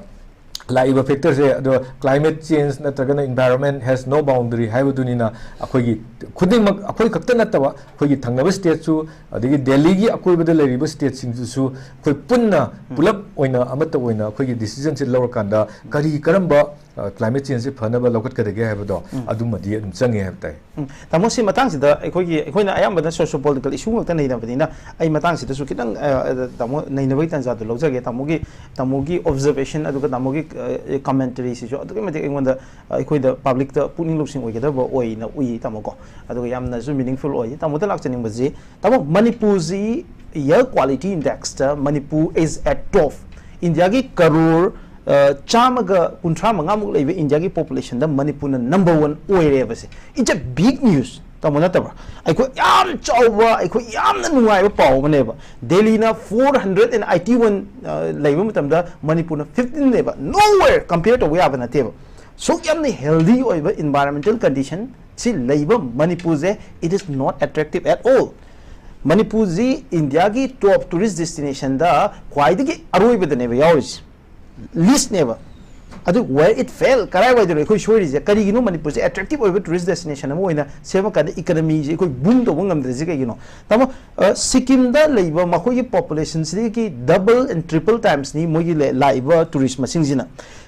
ꯂꯥꯛꯏꯕ ꯐꯦꯛꯇꯔꯁꯦ, ꯑꯗꯣ ꯀ꯭ꯂꯥꯏꯃꯦꯠ ꯆꯦꯟꯖ ꯅꯠꯇ꯭ꯔꯒꯅ environment has no boundary ꯍꯥꯏꯕꯗꯨꯅꯤꯅ, ꯑꯩꯈꯣꯏꯒꯤ ꯈꯨꯗꯤꯡꯃꯛ, ꯑꯩꯈꯣꯏ ꯈꯛꯇ ꯅꯠꯇꯕ, ꯑꯩꯈꯣꯏꯒꯤ ꯊꯪꯅꯕ ꯁ꯭ꯇꯦꯠꯁꯨ, ꯑꯗꯒꯤ ꯗꯦꯜꯂꯤꯒꯤ ꯑꯀꯣꯏꯕꯗ ꯂꯩꯔꯤꯕ ꯁ꯭ꯇꯦꯠꯁꯤꯡꯗꯨꯁꯨ ꯑꯩꯈꯣꯏ ꯄꯨꯟꯅ, ꯄꯨꯂꯞ ꯑꯣꯏꯅ, ꯑꯃꯠꯇ ꯑꯣꯏꯅ ꯑꯩꯈꯣꯏꯒꯤ ꯗꯤꯁꯤꯖꯟꯁꯦ ꯂꯧꯔꯀꯥꯟꯗ ꯀꯔꯤ ꯀꯔꯝꯕ, ꯑ, ꯀ꯭ꯂꯥꯏꯃꯦꯠ ꯆꯦꯟꯖꯁꯦ ꯐꯅꯕ ꯂꯧꯈꯠꯀꯗꯒꯦ ꯍꯥꯏꯕꯗꯣ ꯑꯗꯨꯃꯗꯤ ꯑꯗꯨꯝ ꯆꯪꯉꯦ ꯍꯥꯏꯕ ꯇꯥꯏ꯫ ꯎꯝ, ꯇꯥꯃꯣ, ꯁꯤ ꯃꯇꯥꯡꯁꯤꯗ ꯑꯩꯈꯣꯏꯒꯤ, ꯑꯩꯈꯣꯏꯅ ꯑꯌꯥꯝꯕꯅ ꯁꯣꯁꯤꯌꯣ ꯄꯣꯂꯤꯇꯤꯀꯦꯜ ꯏꯁꯨ ꯉꯥꯛꯇ ꯅꯩꯅꯕꯅꯤꯅ, ꯑꯩ ꯃꯇꯥꯡꯁꯤꯗꯁꯨ ꯈꯤꯇꯪ, ꯑ, ꯑ, ꯇꯥꯃꯣ, ꯅꯩꯅꯕꯒꯤ ꯇꯥꯟꯖꯥꯗꯨ ꯂꯧꯖꯒꯦ꯫ ꯇꯥꯃꯣꯒꯤ, ꯇꯥꯃꯣꯒꯤ ꯑꯣꯕꯖꯔꯕꯦꯁꯟ ꯑꯗꯨꯒ ꯇꯥꯃꯣꯒꯤ, ꯑ, ꯀꯃꯦꯟꯇꯔꯤꯁꯤꯁꯨ ꯑꯗꯨꯛꯀꯤ ꯃꯇꯤꯛ ꯑꯩꯉꯣꯟꯗ, ꯑ, ꯑꯩꯈꯣꯏꯗ ꯄꯕ꯭ꯂꯤꯛꯇ ꯄꯨꯛꯅꯤꯡ ꯂꯧꯁꯤꯡ ꯑꯣꯏꯒꯗꯕ ꯑꯣꯏꯅ ꯎꯏ, ꯇꯥꯃꯣ, ꯀꯣ꯫ ꯑꯗꯨꯒ ꯌꯥꯝꯅꯁꯨ ꯃꯤꯅꯤꯡꯐꯨꯜ ꯑꯣꯏ꯫ ꯇꯥꯃꯣꯗ ꯂꯥꯛꯆꯅꯤꯡꯕꯁꯤ, ꯇꯥꯃꯣ, ꯃꯅꯤꯄꯨꯔꯁꯤ air quality index ꯇ ꯃꯅꯤꯄꯨꯔ is at top꯫ ꯏꯟꯗꯤꯌꯥꯒꯤ ꯀꯔꯣꯔ, ꯑ, ꯆꯥꯝꯃꯒ ꯀꯨꯟꯊ꯭ꯔꯥ ꯃꯉꯥꯃꯨꯛ ꯂꯩꯕ ꯏꯟꯗꯤꯌꯥꯒꯤ ꯄꯣꯄꯨꯂꯦꯁꯟꯗ ꯃꯅꯤꯄꯨꯔꯅ ꯅꯝꯕꯔ ꯋꯥꯟ ꯑꯣꯏꯔꯦꯕꯁꯦ꯫ It's a big news, ꯇꯥꯃꯣ, ꯅꯠꯇꯕ꯭ꯔꯥ? ꯑꯩꯈꯣꯏ ꯌꯥꯝ ꯆꯥꯎꯕ, ꯑꯩꯈꯣꯏ ꯌꯥꯝꯅ ꯅꯨꯡꯉꯥꯏꯕ ꯄꯥꯎ ꯑꯃꯅꯦꯕ꯫ ꯗꯦꯜꯂꯤꯅ four hundred and eighty one, ꯑ, ꯂꯩꯕ ꯃꯇꯝꯗ ꯃꯅꯤꯄꯨꯔꯅ ꯐꯤꯐꯇꯤꯟꯅꯦꯕ꯫ Nowhere compare ꯇꯧꯕ ꯌꯥꯕ ꯅꯠꯇꯦꯕ꯫ ꯁꯨꯛ ꯌꯥꯝꯅ healthy ꯑꯣꯏꯕ environmental condition ꯁꯤ ꯂꯩꯕ ꯃꯅꯤꯄꯨꯔꯁꯦ, it is not attractive at all꯫ ꯃꯅꯤꯄꯨꯔꯁꯤ ꯏꯟꯗꯤꯌꯥꯒꯤ top tourist destination ꯗ ꯈ꯭ꯋꯥꯏꯗꯒꯤ ꯑꯔꯣꯏꯕꯗꯅꯦꯕ ꯌꯥꯎꯔꯤꯁꯦ, ꯂꯤꯁꯅꯦꯕ꯫ ꯑꯗꯨ where it fail, ꯀꯔꯥꯏꯋꯥꯏꯗꯅꯣ ꯑꯩꯈꯣꯏ ꯁꯣꯏꯔꯤꯁꯦ? ꯀꯔꯤꯒꯤꯅꯣ ꯃꯅꯤꯄꯨꯔꯁꯦ attractive ꯑꯣꯏꯕ tourist destination ꯑꯃ ꯑꯣꯏꯅ ꯁꯦꯝꯃꯀꯥꯟꯗ economy ꯁꯦ ꯑꯩꯈꯣꯏ boom ꯇꯧꯕ ꯉꯝꯗ꯭ꯔꯤꯁꯦ ꯀꯩꯒꯤꯅꯣ? ꯇꯥꯃꯣ, ꯑ, ꯁꯤꯛꯀꯤꯝꯗ ꯂꯩꯕ ꯃꯈꯣꯏꯒꯤ population ꯁꯤꯗꯒꯤ double and triple times ꯅꯤ ꯃꯣꯏꯒꯤ ꯂꯦ-, ꯂꯥꯛꯏꯕ tourist ꯃꯁꯤꯡꯁꯤꯅ꯫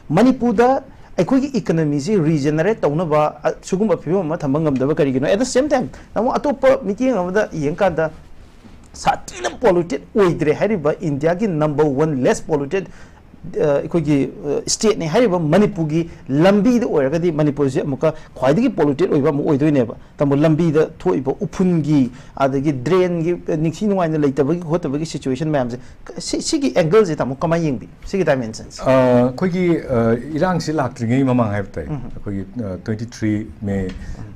ꯃꯅꯤꯄꯨꯔꯗ ꯑꯩꯈꯣꯏꯒꯤ economy ꯁꯤ regenerate ꯇꯧꯅꯕ, ꯑ, ꯁꯤꯒꯨꯝꯕ ꯐꯤꯕꯝ ꯑꯃ ꯊꯝꯕ ꯉꯝꯗꯕ ꯀꯔꯤꯒꯤꯅꯣ? At the same time, ꯇꯥꯃꯣ, ꯑꯇꯣꯞꯄ ꯃꯤꯠꯌꯦꯡ ꯑꯃꯗ ꯌꯦꯡꯀꯥꯟꯗ ꯁꯥꯊꯤꯅ polluted ꯑꯣꯏꯗ꯭ꯔꯦ ꯍꯥꯏꯔꯤꯕ ꯏꯟꯗꯤꯌꯥꯒꯤ number one less polluted ꯑ, ꯑꯩꯈꯣꯏꯒꯤ, ꯑ, stateꯅꯤ ꯍꯥꯏꯔꯤꯕ ꯃꯅꯤꯄꯨꯔꯒꯤ ꯂꯝꯕꯤꯗ ꯑꯣꯏꯔꯒꯗꯤ ꯃꯅꯤꯄꯨꯔꯁꯦ ꯑꯃꯨꯛꯀ ꯈ꯭ꯋꯥꯏꯗꯒꯤ polluted ꯑꯣꯏꯕ ꯑꯃꯨꯛ ꯑꯣꯏꯗꯣꯏꯅꯦꯕ꯫ ꯇꯥꯃꯣ, ꯂꯝꯕꯤꯗ ꯊꯣꯛꯏꯕ ꯎꯐꯨꯟꯒꯤ, ꯑꯗꯒꯤ drainꯒꯤ, ꯑ, ꯅꯤꯡꯊꯤ ꯅꯨꯡꯉꯥꯏꯅ ꯂꯩꯇꯕꯒꯤ ꯈꯣꯠꯇꯕꯒꯤ situation ꯃꯌꯥꯝꯁꯦ, ꯁꯤ-, ꯁꯤꯒꯤ angleꯁꯦ ꯇꯥꯃꯣ ꯀꯃꯥꯏꯅ ꯌꯦꯡꯕꯤ? ꯁꯤꯒꯤ dimensions꯫ ꯑ, ꯑꯩꯈꯣꯏꯒꯤ, ꯑ, ꯏꯔꯥꯡꯁꯤ ꯂꯥꯛꯇ꯭ꯔꯤꯉꯩ ꯃꯃꯥꯡ ꯍꯥꯏꯕ ꯇꯥꯏ꯫ ꯎꯝ꯫ ꯑꯩꯈꯣꯏꯒꯤ, ꯑ, twenty three May,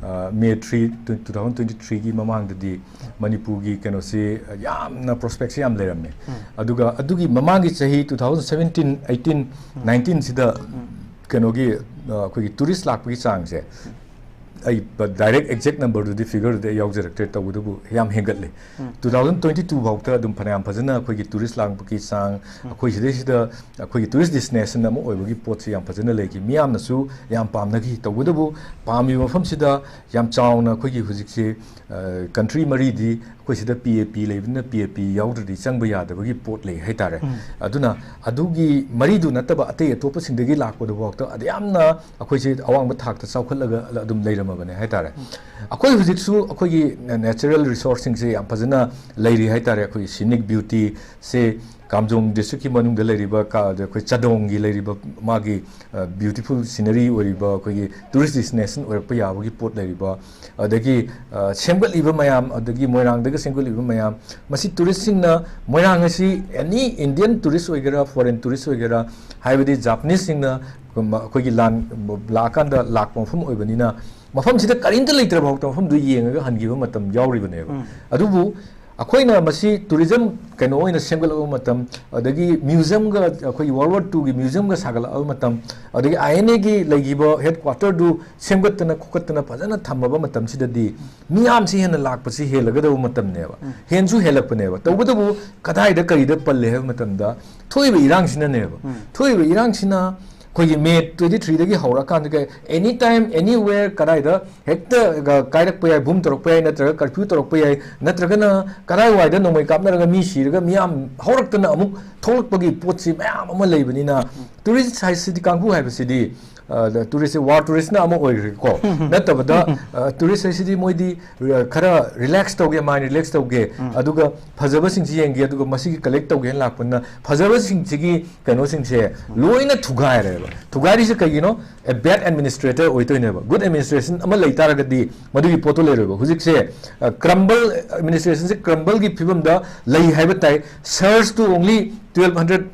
ꯑ, May three, two thousand twenty threeꯒꯤ ꯃꯃꯥꯡꯗꯗꯤ ꯃꯅꯤꯄꯨꯔꯒꯤ ꯀꯩꯅꯣꯁꯤ ꯌꯥꯝꯅ prospectꯁꯤ ꯌꯥꯝ ꯂꯩꯔꯝꯃꯦ꯫ ꯎꯝ꯫ ꯑꯗꯨꯒ ꯑꯗꯨꯒꯤ ꯃꯃꯥꯡꯒꯤ ꯆꯍꯤ two thousand seventeen, eighteen, nineteenꯁꯤꯗ ꯎꯝ꯫ ꯀꯩꯅꯣꯒꯤ, ꯑ, ꯑꯩꯈꯣꯏꯒꯤ tourist ꯂꯥꯛꯄꯒꯤ ꯆꯥꯡꯁꯦ, ꯑꯩ direct exact numberꯗꯨꯗꯤ, figureꯗꯨꯗꯤ ꯑꯩ ꯌꯥꯎꯖꯔꯛꯇ꯭ꯔꯦ, ꯇꯧꯕꯇꯕꯨ ꯌꯥꯝ ꯍꯦꯟꯒꯠꯂꯦ꯫ ꯎꯝ꯫ Two thousand twenty two ꯐꯥꯎꯗ ꯑꯗꯨꯝ ꯐꯅꯌꯥꯝ ꯐꯖꯅ ꯑꯩꯈꯣꯏꯒꯤ tourist ꯂꯥꯛꯄꯒꯤ ꯆꯥꯡ, ꯎꯝ꯫ ꯑꯩꯈꯣꯏ ꯁꯤꯗꯩꯁꯤꯗ ꯑꯩꯈꯣꯏꯒꯤ tourist destination ꯑꯃ ꯑꯣꯏꯕꯒꯤ ꯄꯣꯠꯁꯤ ꯌꯥꯝ ꯐꯖꯅ ꯂꯩꯈꯤ, ꯃꯤꯌꯥꯝꯅꯁꯨ ꯌꯥꯝ ꯄꯥꯝꯅꯈꯤ꯫ ꯇꯧꯕꯇꯕꯨ ꯄꯥꯝꯃꯤꯕ ꯃꯐꯝꯁꯤꯗ ꯌꯥꯝ ꯆꯥꯎꯅ ꯑꯩꯈꯣꯏꯒꯤ ꯍꯧꯖꯤꯛꯁꯤ, ꯑ, country ꯃꯔꯤꯗꯤ ꯑꯩꯈꯣꯏ ꯁꯤꯗ P A P ꯂꯩꯕꯅꯤꯅ P A P ꯌꯥꯎꯗ꯭ꯔꯗꯤ ꯆꯪꯕ ꯌꯥꯗꯕꯒꯤ ꯄꯣꯠ ꯂꯩ ꯍꯥꯏꯇꯥꯔꯦ꯫ ꯎꯝ꯫ ꯑꯗꯨꯅ ꯑꯗꯨꯒꯤ ꯃꯔꯤꯗꯨ ꯅꯠꯇꯕ ꯑꯇꯩ ꯑꯇꯣꯞꯄꯁꯤꯡꯗꯒꯤ ꯂꯥꯛꯄꯗꯨꯐꯥꯎꯗ ꯑꯗꯨ ꯌꯥꯝꯅ ꯑꯩꯈꯣꯏꯁꯦ ꯑꯋꯥꯡꯕ ꯊꯥꯛꯇ ꯆꯥꯎꯈꯠꯂꯒ ꯑꯗꯨꯝ ꯂꯩꯔꯝꯃꯕꯅꯦ ꯍꯥꯏꯇꯥꯔꯦ꯫ ꯎꯝ꯫ ꯑꯩꯈꯣꯏ ꯍꯧꯖꯤꯛꯁꯨ ꯑꯩꯈꯣꯏꯒꯤ natural resourceꯁꯤꯡꯁꯦ ꯌꯥꯝ ꯐꯖꯅ ꯂꯩꯔꯤ ꯍꯥꯏꯇꯥꯔꯦ꯫ ꯑꯩꯈꯣꯏꯒꯤ scenic beautyꯁꯦ ꯀꯥꯝꯖꯣꯡ districtꯀꯤ ꯃꯅꯨꯡꯗ ꯂꯩꯔꯤꯕ ꯀ-, ꯑꯩꯈꯣꯏ ꯆꯥꯗꯣꯡꯒꯤ ꯂꯩꯔꯤꯕ ꯃꯥꯒꯤ, ꯑ, beautiful scenery ꯑꯣꯏꯔꯤꯕ ꯑꯩꯈꯣꯏꯒꯤ tourist destination ꯑꯣꯏꯔꯛꯄ ꯌꯥꯕꯒꯤ ꯄꯣꯠ ꯂꯩꯔꯤꯕ, ꯑꯗꯒꯤ, ꯑ, ꯁꯦꯝꯒꯠꯂꯤꯕ ꯃꯌꯥꯝ, ꯑꯗꯒꯤ ꯃꯣꯏꯔꯥꯡꯗꯒ ꯁꯦꯝꯒꯠꯂꯤꯕ ꯃꯌꯥꯝ, ꯃꯁꯤ touristꯁꯤꯡꯅ ꯃꯣꯏꯔꯥꯡ ꯑꯁꯤ any Indian tourist ꯑꯣꯏꯒꯦꯔꯥ, foreign tourist ꯑꯣꯏꯒꯦꯔꯥ, ꯍꯥꯏꯕꯗꯤ Japaneseꯁꯤꯡꯅ ꯑꯩꯈꯣꯏꯒꯤ ꯂꯥꯟ ꯂꯥꯛꯑꯀꯥꯟꯗ ꯂꯥꯛꯄ ꯃꯐꯝ ꯑꯣꯏꯕꯅꯤꯅ ꯃꯐꯝꯁꯤꯗ ꯀꯔꯤꯝꯇ ꯂꯩꯇ꯭ꯔꯕ ꯐꯥꯎꯗ ꯃꯐꯝꯗꯨ ꯌꯦꯡꯉꯒ ꯍꯟꯈꯤꯕ ꯃꯇꯝ ꯌꯥꯎꯔꯤꯕꯅꯦꯕ꯫ ꯎꯝ꯫ ꯑꯗꯨꯕꯨ ꯑꯩꯈꯣꯏꯅ ꯃꯁꯤ tourism ꯀꯩꯅꯣ ꯑꯣꯏꯅ ꯁꯦꯝꯒꯠꯂꯛꯄ ꯃꯇꯝ, ꯑꯗꯒꯤ museumꯒ, ꯑꯩꯈꯣꯏꯒꯤ World War twoꯒꯤ museumꯒ ꯁꯥꯒꯠꯂꯛꯄ ꯃꯇꯝ, ꯑꯗꯒꯤ INAꯒꯤ ꯂꯩꯈꯤꯕ headquarterꯗꯨ ꯁꯦꯝꯒꯠꯇꯅ ꯈꯣꯀꯠꯇꯅ ꯐꯖꯅ ꯊꯝꯃꯕ ꯃꯇꯝꯁꯤꯗꯗꯤ ꯃꯤꯌꯥꯝꯁꯤ ꯍꯦꯟꯅ ꯂꯥꯛꯄꯁꯤ ꯍꯦꯜꯂꯒꯗꯕ ꯃꯇꯝꯅꯦꯕ꯫ ꯎꯝ꯫ ꯍꯦꯟꯁꯨ ꯍꯦꯜꯂꯛꯄꯅꯦꯕ꯫ ꯇꯧꯕꯇꯕꯨ ꯀꯗꯥꯏꯗ ꯀꯔꯤꯗ ꯄꯜꯂꯦ ꯍꯥꯏꯕ ꯃꯇꯝꯗ ꯊꯣꯛꯏꯕ ꯏꯔꯥꯡꯁꯤꯅꯅꯦꯕ꯫ ꯎꯝ꯫ ꯊꯣꯛꯏꯕ ꯏꯔꯥꯡꯁꯤꯅ ꯑꯩꯈꯣꯏꯒꯤ May twenty threeꯗꯒꯤ ꯍꯧꯔꯛꯑꯀꯥꯟꯗ ꯀꯩ, any time, anywhere, ꯀꯗꯥꯏꯗ ꯍꯦꯛꯇ ꯀꯥꯏꯔꯛꯄ ꯌꯥꯏ, boom ꯇꯧꯔꯛꯄ ꯌꯥꯏ, ꯅꯠꯇ꯭ꯔꯒ curfew ꯇꯧꯔꯛꯄ ꯌꯥꯏ, ꯅꯠꯇ꯭ꯔꯒꯅ ꯀꯗꯥꯏꯋꯥꯏꯗ ꯅꯣꯡꯃꯩ ꯀꯥꯞꯅꯔꯒ ꯃꯤ ꯁꯤꯔꯒ ꯃꯤꯌꯥꯝ ꯍꯧꯔꯛꯇꯅ ꯑꯃꯨꯛ ꯊꯣꯛꯂꯛꯄꯒꯤ ꯄꯣꯠꯁꯤ ꯃꯌꯥꯝ ꯑꯃ ꯂꯩꯕꯅꯤꯅ, tourist ꯍꯥꯏꯁꯤꯗꯤ, ꯀꯥꯡꯕꯨ ꯍꯥꯏꯕꯁꯤꯗꯤ ꯇꯨꯔꯤꯁꯁꯦ ꯋꯥꯔ ꯇꯨꯔꯤꯁꯅ ꯑꯃ ꯑꯣꯏꯈ꯭ꯔꯦꯀꯣ꯫ ꯅꯠꯇꯕꯗ ꯇꯨꯔꯤꯁ ꯍꯥꯏꯁꯤꯗꯤ ꯃꯣꯏꯗꯤ ꯈꯔ ꯔꯤꯂꯦꯛꯁ ꯇꯧꯒꯦ, ꯃꯥꯏꯟ ꯔꯤꯂꯦꯛꯁ ꯇꯧꯒꯦ, ꯑꯗꯨꯒ ꯐꯖꯕꯁꯤꯡꯁꯤ ꯌꯦꯡꯒꯦ, ꯑꯗꯨꯒ ꯃꯁꯤꯒꯤ ꯀꯂꯦꯛ ꯇꯧꯒꯦꯅ ꯂꯥꯛꯄꯅꯤꯅ ꯐꯖꯕꯁꯤꯡꯁꯤꯒꯤ ꯀꯩꯅꯣꯁꯤꯡꯁꯦ ꯂꯣꯏꯅ ꯊꯨꯒꯥꯏꯔꯦꯕ꯫ ꯊꯨꯒꯥꯏꯔꯤꯁꯦ ꯀꯩꯒꯤꯅꯣ? ꯑꯦ ꯕꯦꯗ ꯑꯦꯗꯃꯤꯅꯤꯁꯇ꯭ꯔꯦꯇꯔ ꯑꯣꯏꯗꯣꯏꯅꯦꯕ꯫ ꯒꯨꯗ ꯑꯦꯗꯃꯤꯅꯤꯁꯇ꯭ꯔꯦꯁꯟ ꯑꯃ ꯂꯩ ꯇꯥꯔꯒꯗꯤ ꯃꯗꯨꯒꯤ ꯄꯣꯠꯇꯣ ꯂꯩꯔꯣꯏꯕ꯫ ꯍꯧꯖꯤꯛꯁꯦ ꯀ꯭ꯔꯝꯕꯜ, ꯑꯦꯗꯃꯤꯅꯤꯁꯇ꯭ꯔꯦꯁꯟꯁꯦ ꯀ꯭ꯔꯝꯕꯜꯒꯤ ꯐꯤꯕꯝꯗ ꯂꯩ ꯍꯥꯏꯕ ꯇꯥꯏ꯫ ꯁꯔꯁꯇꯨ ꯑꯣꯡꯂꯤ ꯇꯨꯌꯦꯜꯞ ꯍꯟꯗ꯭ꯔꯦꯠ,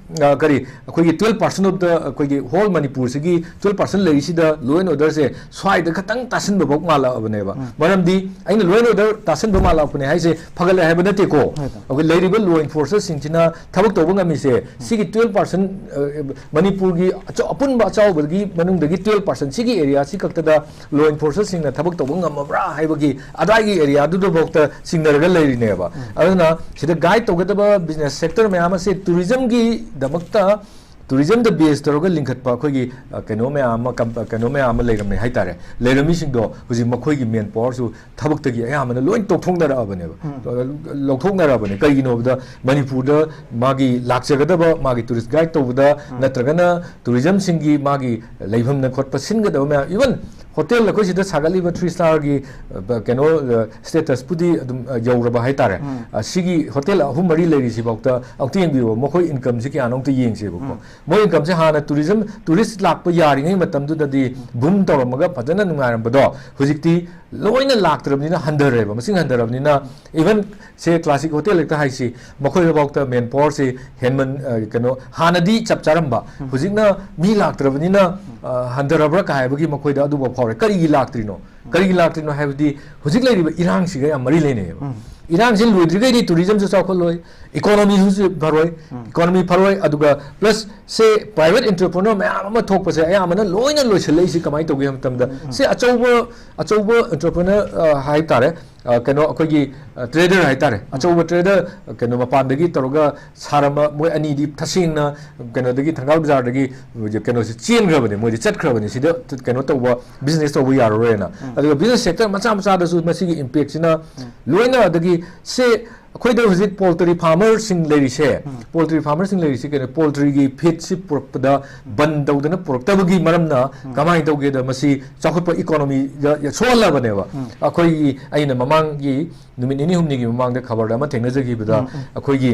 ꯀꯔꯤ, ꯑꯩꯈꯣꯏꯒꯤ ꯇꯨꯌꯦꯜꯞ ꯄꯥꯔꯁꯦꯟ ꯑꯣꯐ ꯗ, ꯑꯩꯈꯣꯏꯒꯤ ꯍꯣꯜ ꯃꯅꯤꯄꯨꯔꯁꯤꯒꯤ ꯇꯨꯌꯦꯜꯞ ꯄꯥꯔꯁꯦꯟ ꯂꯩꯔꯤꯁꯤꯗ ꯂꯣ ꯑꯦꯟ ꯑꯣꯔꯗꯔꯁꯦ ꯁ꯭ꯋꯥꯏꯗ ꯈꯇꯪ ꯇꯥꯁꯤꯟꯕ ꯐꯥꯎ ꯃꯥꯜꯂꯛꯑꯕꯅꯦꯕ꯫ ꯃꯔꯝꯗꯤ ꯑꯩꯅ ꯂꯣ ꯑꯦꯟ ꯑꯣꯔꯗꯔ ꯇꯥꯁꯤꯟꯕ ꯃꯥꯜꯂꯛꯄꯅꯦ ꯍꯥꯏꯁꯦ ꯐꯒꯠꯂꯦ ꯍꯥꯏꯕ ꯅꯠꯇꯦꯀꯣ꯫ ꯑꯩꯈꯣꯏ ꯂꯩꯔꯤꯕ ꯂꯣ ꯏꯟꯐꯣꯔꯁꯔꯁꯤꯡꯁꯤꯅ ꯊꯕꯛ ꯇꯧꯕ ꯉꯝꯃꯤꯁꯦ ꯁꯤꯒꯤ ꯇꯨꯌꯦꯜꯞ ꯄꯥꯔꯁꯦꯟ, ꯃꯅꯤꯄꯨꯔꯒꯤ ꯑꯆꯧ-, ꯑꯄꯨꯟꯕ ꯑꯆꯥꯎꯕꯒꯤ ꯃꯅꯨꯡꯗꯒꯤ ꯇꯨꯌꯦꯜꯞ ꯄꯥꯔꯁꯦꯟ ꯁꯤꯒꯤ ꯑꯦꯔꯤꯌꯥꯁꯤ ꯈꯛꯇꯗ ꯂꯣ ꯏꯟꯐꯣꯔꯁꯔꯁꯤꯡꯅ ꯊꯕꯛ ꯇꯧꯕ ꯉꯝꯃꯕ꯭ꯔꯥ ꯍꯥꯏꯕꯒꯤ ꯑꯗꯥꯏꯒꯤ ꯑꯦꯔꯤꯌꯥꯗꯨꯗꯐꯥꯎꯗ ꯆꯤꯡꯅꯔꯒ ꯂꯩꯔꯤꯅꯦꯕ꯫ ꯑꯗꯨꯅ ꯁꯤꯗ ꯒꯥꯏꯗ ꯇꯧꯒꯗꯕ ꯕꯤꯖꯤꯅꯦꯁ ꯁꯦꯛꯇꯔ ꯃꯌꯥꯝ ꯑꯁꯦ ꯇꯨꯔꯤꯖꯝꯒꯤꯗꯃꯛꯇ, ꯇꯨꯔꯤꯖꯝꯗ ꯕꯦꯁ ꯇꯧꯔꯒ ꯂꯤꯡꯈꯠꯄ ꯑꯩꯈꯣꯏꯒꯤ, ꯑ, ꯀꯩꯅꯣ ꯃꯌꯥꯝ ꯑꯃ, ꯀꯝ-, ꯀꯩꯅꯣ ꯃꯌꯥꯝ ꯑꯃ ꯂꯩꯔꯝꯃꯦ ꯍꯥꯏꯇꯥꯔꯦ꯫ ꯂꯩꯔꯝꯃꯤꯁꯤꯡꯗꯣ ꯍꯧꯖꯤꯛ ꯃꯈꯣꯏꯒꯤ ꯃꯦꯟ ꯄꯥꯋꯔꯁꯨ ꯊꯕꯛꯇꯒꯤ ꯑꯌꯥꯝꯕꯅ ꯂꯣꯏ ꯇꯣꯛꯊꯣꯛꯅꯔꯛꯑꯕꯅꯦꯕ꯫ ꯂꯧꯊꯣꯛꯅꯔꯛꯑꯕꯅꯦ꯫ ꯀꯩꯒꯤꯅꯣ ꯍꯥꯏꯕꯗ ꯃꯅꯤꯄꯨꯔꯗ ꯃꯥꯒꯤ ꯂꯥꯛꯆꯒꯗꯕ, ꯃꯥꯒꯤ ꯇꯨꯔꯤꯁ ꯒꯥꯏꯗ ꯇꯧꯕꯗ, ꯅꯠꯇ꯭ꯔꯒꯅ ꯇꯨꯔꯤꯖꯝꯁꯤꯡꯒꯤ ꯃꯥꯒꯤ ꯂꯩꯐꯝꯅ ꯈꯣꯠꯄ ꯁꯤꯟꯒꯗꯕ ꯃꯌꯥꯝ, ꯏꯚꯟ ꯍꯣꯇꯦꯜ ꯑꯩꯈꯣꯏ ꯁꯤꯗ ꯁꯥꯒꯠꯂꯤꯕ ꯊ꯭ꯔꯤ ꯁ꯭ꯇꯥꯔꯒꯤ, ꯑ, ꯀꯩꯅꯣ, ꯑ, ꯁ꯭ꯇꯦꯇꯁꯄꯨꯗꯤ ꯑꯗꯨꯝ, ꯑ, ꯌꯧꯔꯕ ꯍꯥꯏꯇꯥꯔꯦ꯫ ꯑ, ꯁꯤꯒꯤ ꯍꯣꯇꯦꯜ ꯑꯍꯨꯝ ꯃꯔꯤ ꯂꯩꯔꯤꯁꯤꯐꯥꯎꯗ ꯑꯃꯨꯛꯇ ꯌꯦꯡꯕꯤꯌꯨꯕ, ꯃꯈꯣꯏ ꯏꯟꯀꯝꯁꯤ ꯀꯌꯥꯅꯣ ꯑꯃꯨꯛꯇ ꯌꯦꯡꯁꯦꯕꯀꯣ꯫ ꯃꯣꯏ ꯏꯟꯀꯝꯁꯦ ꯍꯥꯟꯅ ꯇꯨꯔꯤꯖꯝ, ꯇꯨꯔꯤꯁ ꯂꯥꯛꯄ ꯌꯥꯔꯤꯉꯩ ꯃꯇꯝꯗꯨꯗꯗꯤ ꯕꯨꯝ ꯇꯧꯔꯝꯃꯒ ꯐꯖꯅ ꯅꯨꯡꯉꯥꯏꯔꯝꯕꯗꯣ ꯍꯧꯖꯤꯛꯇꯤ ꯂꯣꯏꯅ ꯂꯥꯛꯇ꯭ꯔꯕꯅꯤꯅ ꯍꯟꯊꯔꯦꯕ, ꯃꯁꯤꯡ ꯍꯟꯊꯔꯕꯅꯤꯅ, ꯏꯚꯟ ꯁꯦ ꯀ꯭ꯂꯥꯁꯤꯛ ꯍꯣꯇꯦꯜ ꯍꯦꯛꯇ ꯍꯥꯏꯁꯤ, ꯃꯈꯣꯏꯗꯐꯥꯎꯗ ꯃꯦꯟ ꯄꯥꯋꯔꯁꯤ ꯍꯦꯟꯃꯟ-, ꯑ, ꯀꯩꯅꯣ, ꯍꯥꯟꯅꯗꯤ ꯆꯞ ꯆꯥꯔꯝꯕ, ꯍꯧꯖꯤꯛꯅ ꯃꯤ ꯂꯥꯛꯇ꯭ꯔꯕꯅꯤꯅ, ꯑ, ꯍꯟꯊꯔꯕ꯭ꯔꯥ ꯀꯥꯏ ꯍꯥꯏꯕꯒꯤ ꯃꯈꯣꯏꯗ ꯑꯗꯨꯐꯥꯎ ꯐꯥꯎꯔꯦ꯫ ꯀꯔꯤꯒꯤ ꯂꯥꯛꯇ꯭ꯔꯤꯅꯣ? ꯀꯔꯤꯒꯤ ꯂꯥꯛꯇ꯭ꯔꯤꯅꯣ ꯍꯥꯏꯕꯗꯤ ꯍꯧꯖꯤꯛ ꯂꯩꯔꯤꯕ ꯏꯔꯥꯡꯁꯤꯒ ꯌꯥꯝ ꯃꯔꯤ ꯂꯩꯅꯩꯌꯦꯕ꯫ ꯏꯔꯥꯡꯁꯤ ꯂꯣꯏꯗ꯭ꯔꯤꯈꯩꯗꯤ ꯇꯨꯔꯤꯖꯝꯁꯨ ꯆꯥꯎꯈꯠꯂꯣꯏ, ꯏꯀꯣꯅꯣꯃꯤꯁꯨ ꯐꯔꯣꯏ, ꯏꯀꯣꯅꯣꯃꯤ ꯐꯔꯣꯏ, ꯑꯗꯨꯒ ꯄ꯭ꯂꯁ ꯁꯦ ꯄ꯭ꯔꯥꯏꯚꯦꯠ ꯑꯦꯟꯇꯔꯄ꯭ꯔꯤꯅꯔ ꯃꯌꯥꯝ ꯑꯃ ꯊꯣꯛꯄꯁꯦ ꯑꯌꯥꯝꯕꯅ ꯂꯣꯏꯅ ꯂꯣꯏꯁꯤꯜꯂꯛꯏꯁꯤ ꯀꯃꯥꯏꯅ ꯇꯧꯒꯦ ꯍꯥꯏꯕ ꯃꯇꯝꯗ, ꯁꯦ ꯑꯆꯧꯕ, ꯑꯆꯧꯕ ꯑꯦꯟꯇꯔꯄ꯭ꯔꯤꯅꯔ, ꯑ, ꯍꯥꯏ ꯇꯥꯔꯦ, ꯑ, ꯀꯩꯅꯣ, ꯑꯩꯈꯣꯏꯒꯤ, ꯑ, ꯇ꯭ꯔꯦꯗꯔ ꯍꯥꯏ ꯇꯥꯔꯦ, ꯑꯆꯧꯕ ꯇ꯭ꯔꯦꯗꯔ, ꯀꯩꯅꯣ, ꯃꯄꯥꯟꯗꯒꯤ ꯇꯧꯔꯒ ꯁꯥꯔꯝꯕ ꯃꯣꯏ ꯑꯅꯤꯗꯤ ꯇꯁꯦꯡꯅ ꯀꯩꯅꯣꯗꯒꯤ, ꯊꯪꯒꯥꯜ ꯕꯖꯥꯔꯗꯒꯤ ꯀꯩꯅꯣꯁꯦ ꯆꯦꯟꯈ꯭ꯔꯕꯅꯦ, ꯃꯣꯏꯗꯤ ꯆꯠꯈ꯭ꯔꯕꯅꯦ, ꯁꯤꯗ ꯀꯩꯅꯣ ꯇꯧꯕ, ꯕꯤꯖꯤꯅꯦꯁ ꯇꯧꯕ ꯌꯥꯔꯔꯣꯏꯅ꯫ ꯑꯗꯨꯒ ꯕꯤꯖꯤꯅꯦꯁ ꯁꯦꯛꯇꯔ ꯃꯆꯥ ꯃꯆꯥꯗꯁꯨ ꯃꯁꯤꯒꯤ ꯏꯝꯄꯦꯛꯁꯤꯅ ꯂꯣꯏꯅ, ꯑꯗꯒꯤ ꯁꯦ ꯑꯩꯈꯣꯏꯗ ꯍꯧꯖꯤꯛ ꯄꯣꯜꯇ꯭ꯔꯤ ꯐꯥꯔꯃꯔꯁꯤꯡ ꯂꯩꯔꯤꯁꯦ, ꯄꯣꯜꯇ꯭ꯔꯤ ꯐꯥꯔꯃꯔꯁꯤꯡ ꯂꯩꯔꯤꯁꯦ ꯀꯩꯅꯣ, ꯄꯣꯜꯇ꯭ꯔꯤꯒꯤ ꯐꯤꯠꯁꯤ ꯄꯨꯔꯛꯄꯗ ꯕꯟ ꯇꯧꯗꯅ ꯄꯨꯔꯛꯇꯕꯒꯤ ꯃꯔꯝꯅ ꯀꯃꯥꯏꯅ ꯇꯧꯒꯦꯗ, ꯃꯁꯤ ꯆꯥꯎꯈꯠꯄ ꯏꯀꯣꯅꯣꯃꯤꯗ ꯁꯣꯛꯍꯜꯂꯕꯅꯦꯕ꯫ ꯑꯩꯈꯣꯏꯒꯤ, ꯑꯩꯅ ꯃꯃꯥꯡꯒꯤ ꯅꯨꯃꯤꯠ ꯅꯤꯅꯤ ꯍꯨꯝꯅꯤꯒꯤ ꯃꯃꯥꯡꯗ ꯈꯕꯔꯗ ꯑꯃ ꯊꯦꯡꯅꯖꯈꯤꯕꯗ, ꯑꯩꯈꯣꯏꯒꯤ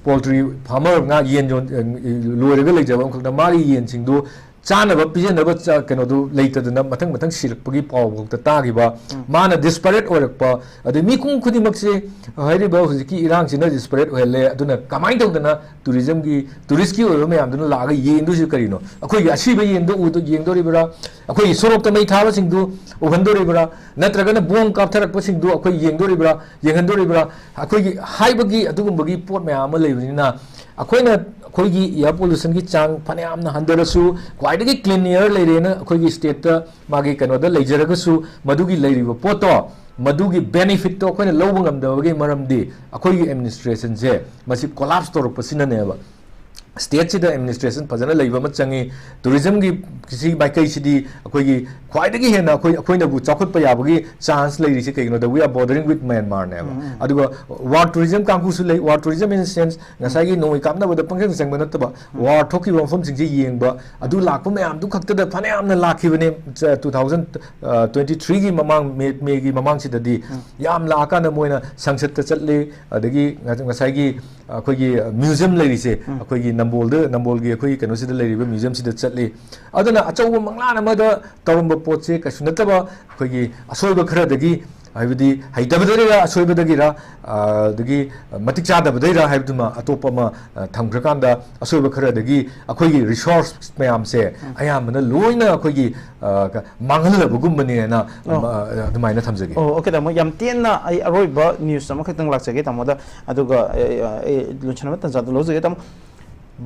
ꯄꯣꯜꯇ꯭ꯔꯤ ꯐꯥꯔꯃꯔ, ꯉꯥ ꯌꯦꯟ ꯌꯣꯟ-, ꯂꯣꯏꯔꯒ ꯂꯩꯖꯕ ꯑꯃꯈꯛꯅ ꯃꯥꯒꯤ ꯌꯦꯟꯁꯤꯡꯗꯨ ꯆꯥꯅꯕ ꯄꯤꯖꯅꯕ ꯆ-, ꯀꯩꯅꯣꯗꯨ ꯂꯩꯇꯗꯅ ꯃꯊꯪ ꯃꯊꯪ ꯁꯤꯔꯛꯄꯒꯤ ꯄꯥꯎ ꯐꯥꯎꯗ ꯇꯥꯈꯤꯕ꯫ ꯎꯝ꯫ ꯃꯥꯅ ꯗꯤꯁꯄꯔꯦꯠ ꯑꯣꯏꯔꯛꯄ, ꯑꯗꯩ ꯃꯤꯄꯨꯝ ꯈꯨꯗꯤꯡꯃꯛꯁꯦ ꯍꯥꯏꯔꯤꯕ ꯍꯧꯖꯤꯛꯀꯤ ꯏꯔꯥꯡꯁꯤꯅ ꯗꯤꯁꯄꯔꯦꯠ ꯑꯣꯏꯍꯜꯂꯦ꯫ ꯑꯗꯨꯅ ꯀꯃꯥꯏꯅ ꯇꯧꯗꯅ ꯇꯨꯔꯤꯖꯝꯒꯤ, ꯇꯨꯔꯤꯁꯀꯤ ꯑꯣꯏꯕ ꯃꯌꯥꯝꯗꯨꯅ ꯂꯥꯛꯑꯒ ꯌꯦꯡꯗꯣꯏꯁꯤ ꯀꯔꯤꯅꯣ? ꯑꯩꯈꯣꯏꯒꯤ ꯑꯁꯤꯕ ꯌꯦꯟꯗꯣ ꯎꯗ-, ꯌꯦꯡꯗꯣꯔꯤꯕ꯭ꯔꯥ? ꯑꯩꯈꯣꯏꯒꯤ ꯁꯣꯔꯣꯛꯇ ꯃꯩ ꯊꯥꯕꯁꯤꯡꯗꯨ ꯎꯍꯟꯗꯣꯔꯤꯕ꯭ꯔꯥ? ꯅꯠꯇ꯭ꯔꯒꯅ ꯕꯣꯝ ꯀꯥꯞꯊꯔꯛꯄꯁꯤꯡꯗꯨ ꯑꯩꯈꯣꯏ ꯌꯦꯡꯗꯣꯔꯤꯕ꯭ꯔꯥ, ꯌꯦꯡꯍꯟꯗꯣꯔꯤꯕ꯭ꯔꯥ? ꯑꯩꯈꯣꯏꯒꯤ ꯍꯥꯏꯕꯒꯤ ꯑꯗꯨꯒꯨꯝꯕꯒꯤ ꯄꯣꯠ ꯃꯌꯥꯝ ꯑꯃ ꯂꯩꯕꯅꯤꯅ, ꯑꯩꯈꯣꯏꯅ, ꯑꯩꯈꯣꯏꯒꯤ air pollutionꯒꯤ ꯆꯥꯡ ꯐꯅꯌꯥꯝꯅ ꯍꯟꯊꯔꯁꯨ, ꯈ꯭ꯋꯥꯏꯗꯒꯤ clean air ꯂꯩꯔꯦꯅ ꯑꯩꯈꯣꯏꯒꯤ stateꯇ ꯃꯥꯒꯤ ꯀꯩꯅꯣꯗ ꯂꯩꯖꯔꯒꯁꯨ, ꯃꯗꯨꯒꯤ ꯂꯩꯔꯤꯕ ꯄꯣꯠꯇꯣ, ꯃꯗꯨꯒꯤ benefitꯇꯣ ꯑꯩꯈꯣꯏꯅ ꯂꯧꯕ ꯉꯝꯗꯕꯒꯤ ꯃꯔꯝꯗꯤ ꯑꯩꯈꯣꯏꯒꯤ administrationꯁꯦ ꯃꯁꯤ collapse ꯇꯧꯔꯛꯄꯁꯤꯅꯅꯦꯕ꯫ Stateꯁꯤꯗ administration ꯐꯖꯅ ꯂꯩꯕ ꯑꯃ ꯆꯪꯉꯤ꯫ Tourismꯒꯤ ꯁꯤ ꯃꯥꯏꯀꯩꯁꯤꯗꯤ ꯑꯩꯈꯣꯏꯒꯤ ꯈ꯭ꯋꯥꯏꯗꯒꯤ ꯍꯦꯟꯅ ꯑꯩꯈꯣꯏ, ꯑꯩꯈꯣꯏꯅꯕꯨ ꯆꯥꯎꯈꯠꯄ ꯌꯥꯕꯒꯤ chance ꯂꯩꯔꯤꯁꯤ ꯀꯩꯒꯤꯅꯣꯗ, we are bordering with Myanmarꯅꯦꯕ꯫ ꯎꯝ, ꯎꯝ꯫ ꯑꯗꯨꯒ war tourism ꯀꯥꯡꯕꯨꯁꯨ ꯂꯩ꯫ War tourism in the sense, ꯉꯁꯥꯏꯒꯤ ꯅꯣꯡꯃꯩ ꯀꯥꯞꯅꯕꯗ ꯄꯪꯆꯪ ꯆꯪꯕ ꯅꯠꯇꯕ, ꯎꯝ꯫ War ꯊꯣꯛꯈꯤꯕ ꯃꯐꯝꯁꯤꯡꯁꯦ ꯌꯦꯡꯕ, ꯑꯗꯨ ꯂꯥꯛꯄ ꯃꯌꯥꯝꯗꯨ ꯈꯛꯇꯗ ꯐꯅꯌꯥꯝꯅ ꯂꯥꯛꯈꯤꯕꯅꯦ꯫ ꯆ-, two thousand twenty threeꯒꯤ ꯃꯃꯥꯡ, ꯃꯦ, ꯃꯦꯒꯤ ꯃꯃꯥꯡꯁꯤꯗꯗꯤ ꯎꯝ꯫ ꯌꯥꯝ ꯂꯥꯛꯑꯀꯥꯟꯗ ꯃꯣꯏꯅ ꯁꯪꯁꯠꯇ ꯆꯠꯂꯤ, ꯑꯗꯒꯤ ꯉ-, ꯉꯁꯥꯏꯒꯤ ꯑꯩꯈꯣꯏꯒꯤ museum ꯂꯩꯔꯤꯁꯦ, ꯎꯝ꯫ ꯑꯩꯈꯣꯏꯒꯤ ꯅꯝꯕꯣꯜꯗ, ꯅꯝꯕꯣꯜꯒꯤ ꯑꯩꯈꯣꯏꯒꯤ ꯀꯩꯅꯣꯁꯤꯗ ꯂꯩꯔꯤꯕ museumꯁꯤꯗ ꯆꯠꯂꯤ꯫ ꯑꯗꯨꯅ ꯑꯆꯧꯕ ꯃꯪꯂꯥꯟ ꯑꯃꯗ ꯇꯧꯔꯝꯕ ꯄꯣꯠꯁꯦ ꯀꯩꯁꯨ ꯅꯠꯇꯕ ꯑꯩꯈꯣꯏꯒꯤ ꯑꯁꯣꯏꯕ ꯈꯔꯗꯒꯤ, ꯍꯥꯏꯕꯗꯤ ꯍꯩꯇꯕꯗꯒꯤꯔ, ꯑꯁꯣꯏꯕꯗꯒꯤꯔ, ꯑ, ꯑꯗꯒꯤ ꯃꯇꯤꯛ ꯆꯥꯗꯕꯗꯩꯔ ꯍꯥꯏꯕꯗꯨꯃ ꯑꯇꯣꯞꯄ ꯑꯃ, ꯑ, ꯊꯝꯈ꯭ꯔꯀꯥꯟꯗ ꯑꯁꯣꯏꯕ ꯈꯔꯗꯒꯤ ꯑꯩꯈꯣꯏꯒꯤ resource ꯃꯌꯥꯝꯁꯦ ꯎꯝ꯫ ꯑꯌꯥꯝꯕꯅ ꯂꯣꯏꯅ ꯑꯩꯈꯣꯏꯒꯤ, ꯑ, ꯀ-, ꯃꯥꯡꯍꯜꯂꯕꯒꯨꯝꯕꯅꯦꯅ, ꯑꯣ꯫ ꯑ, ꯑꯗꯨꯃꯥꯏꯅ ꯊꯝꯖꯒꯦ꯫ ꯑꯣ, okay, ꯇꯥꯃꯣ, ꯌꯥꯝ ꯇꯦꯟꯅ ꯑꯩ ꯑꯔꯣꯏꯕ news ꯑꯃꯈꯛꯇꯪ ꯂꯥꯛꯆꯒꯦ ꯇꯥꯃꯣꯗ, ꯑꯗꯨꯒ, ꯑ, ꯑ, ꯑꯩ ꯂꯣꯏꯁꯤꯟꯅꯕ ꯇꯥꯟꯖꯥꯗꯣ ꯂꯧꯖꯒꯦ ꯇꯥꯃꯣ꯫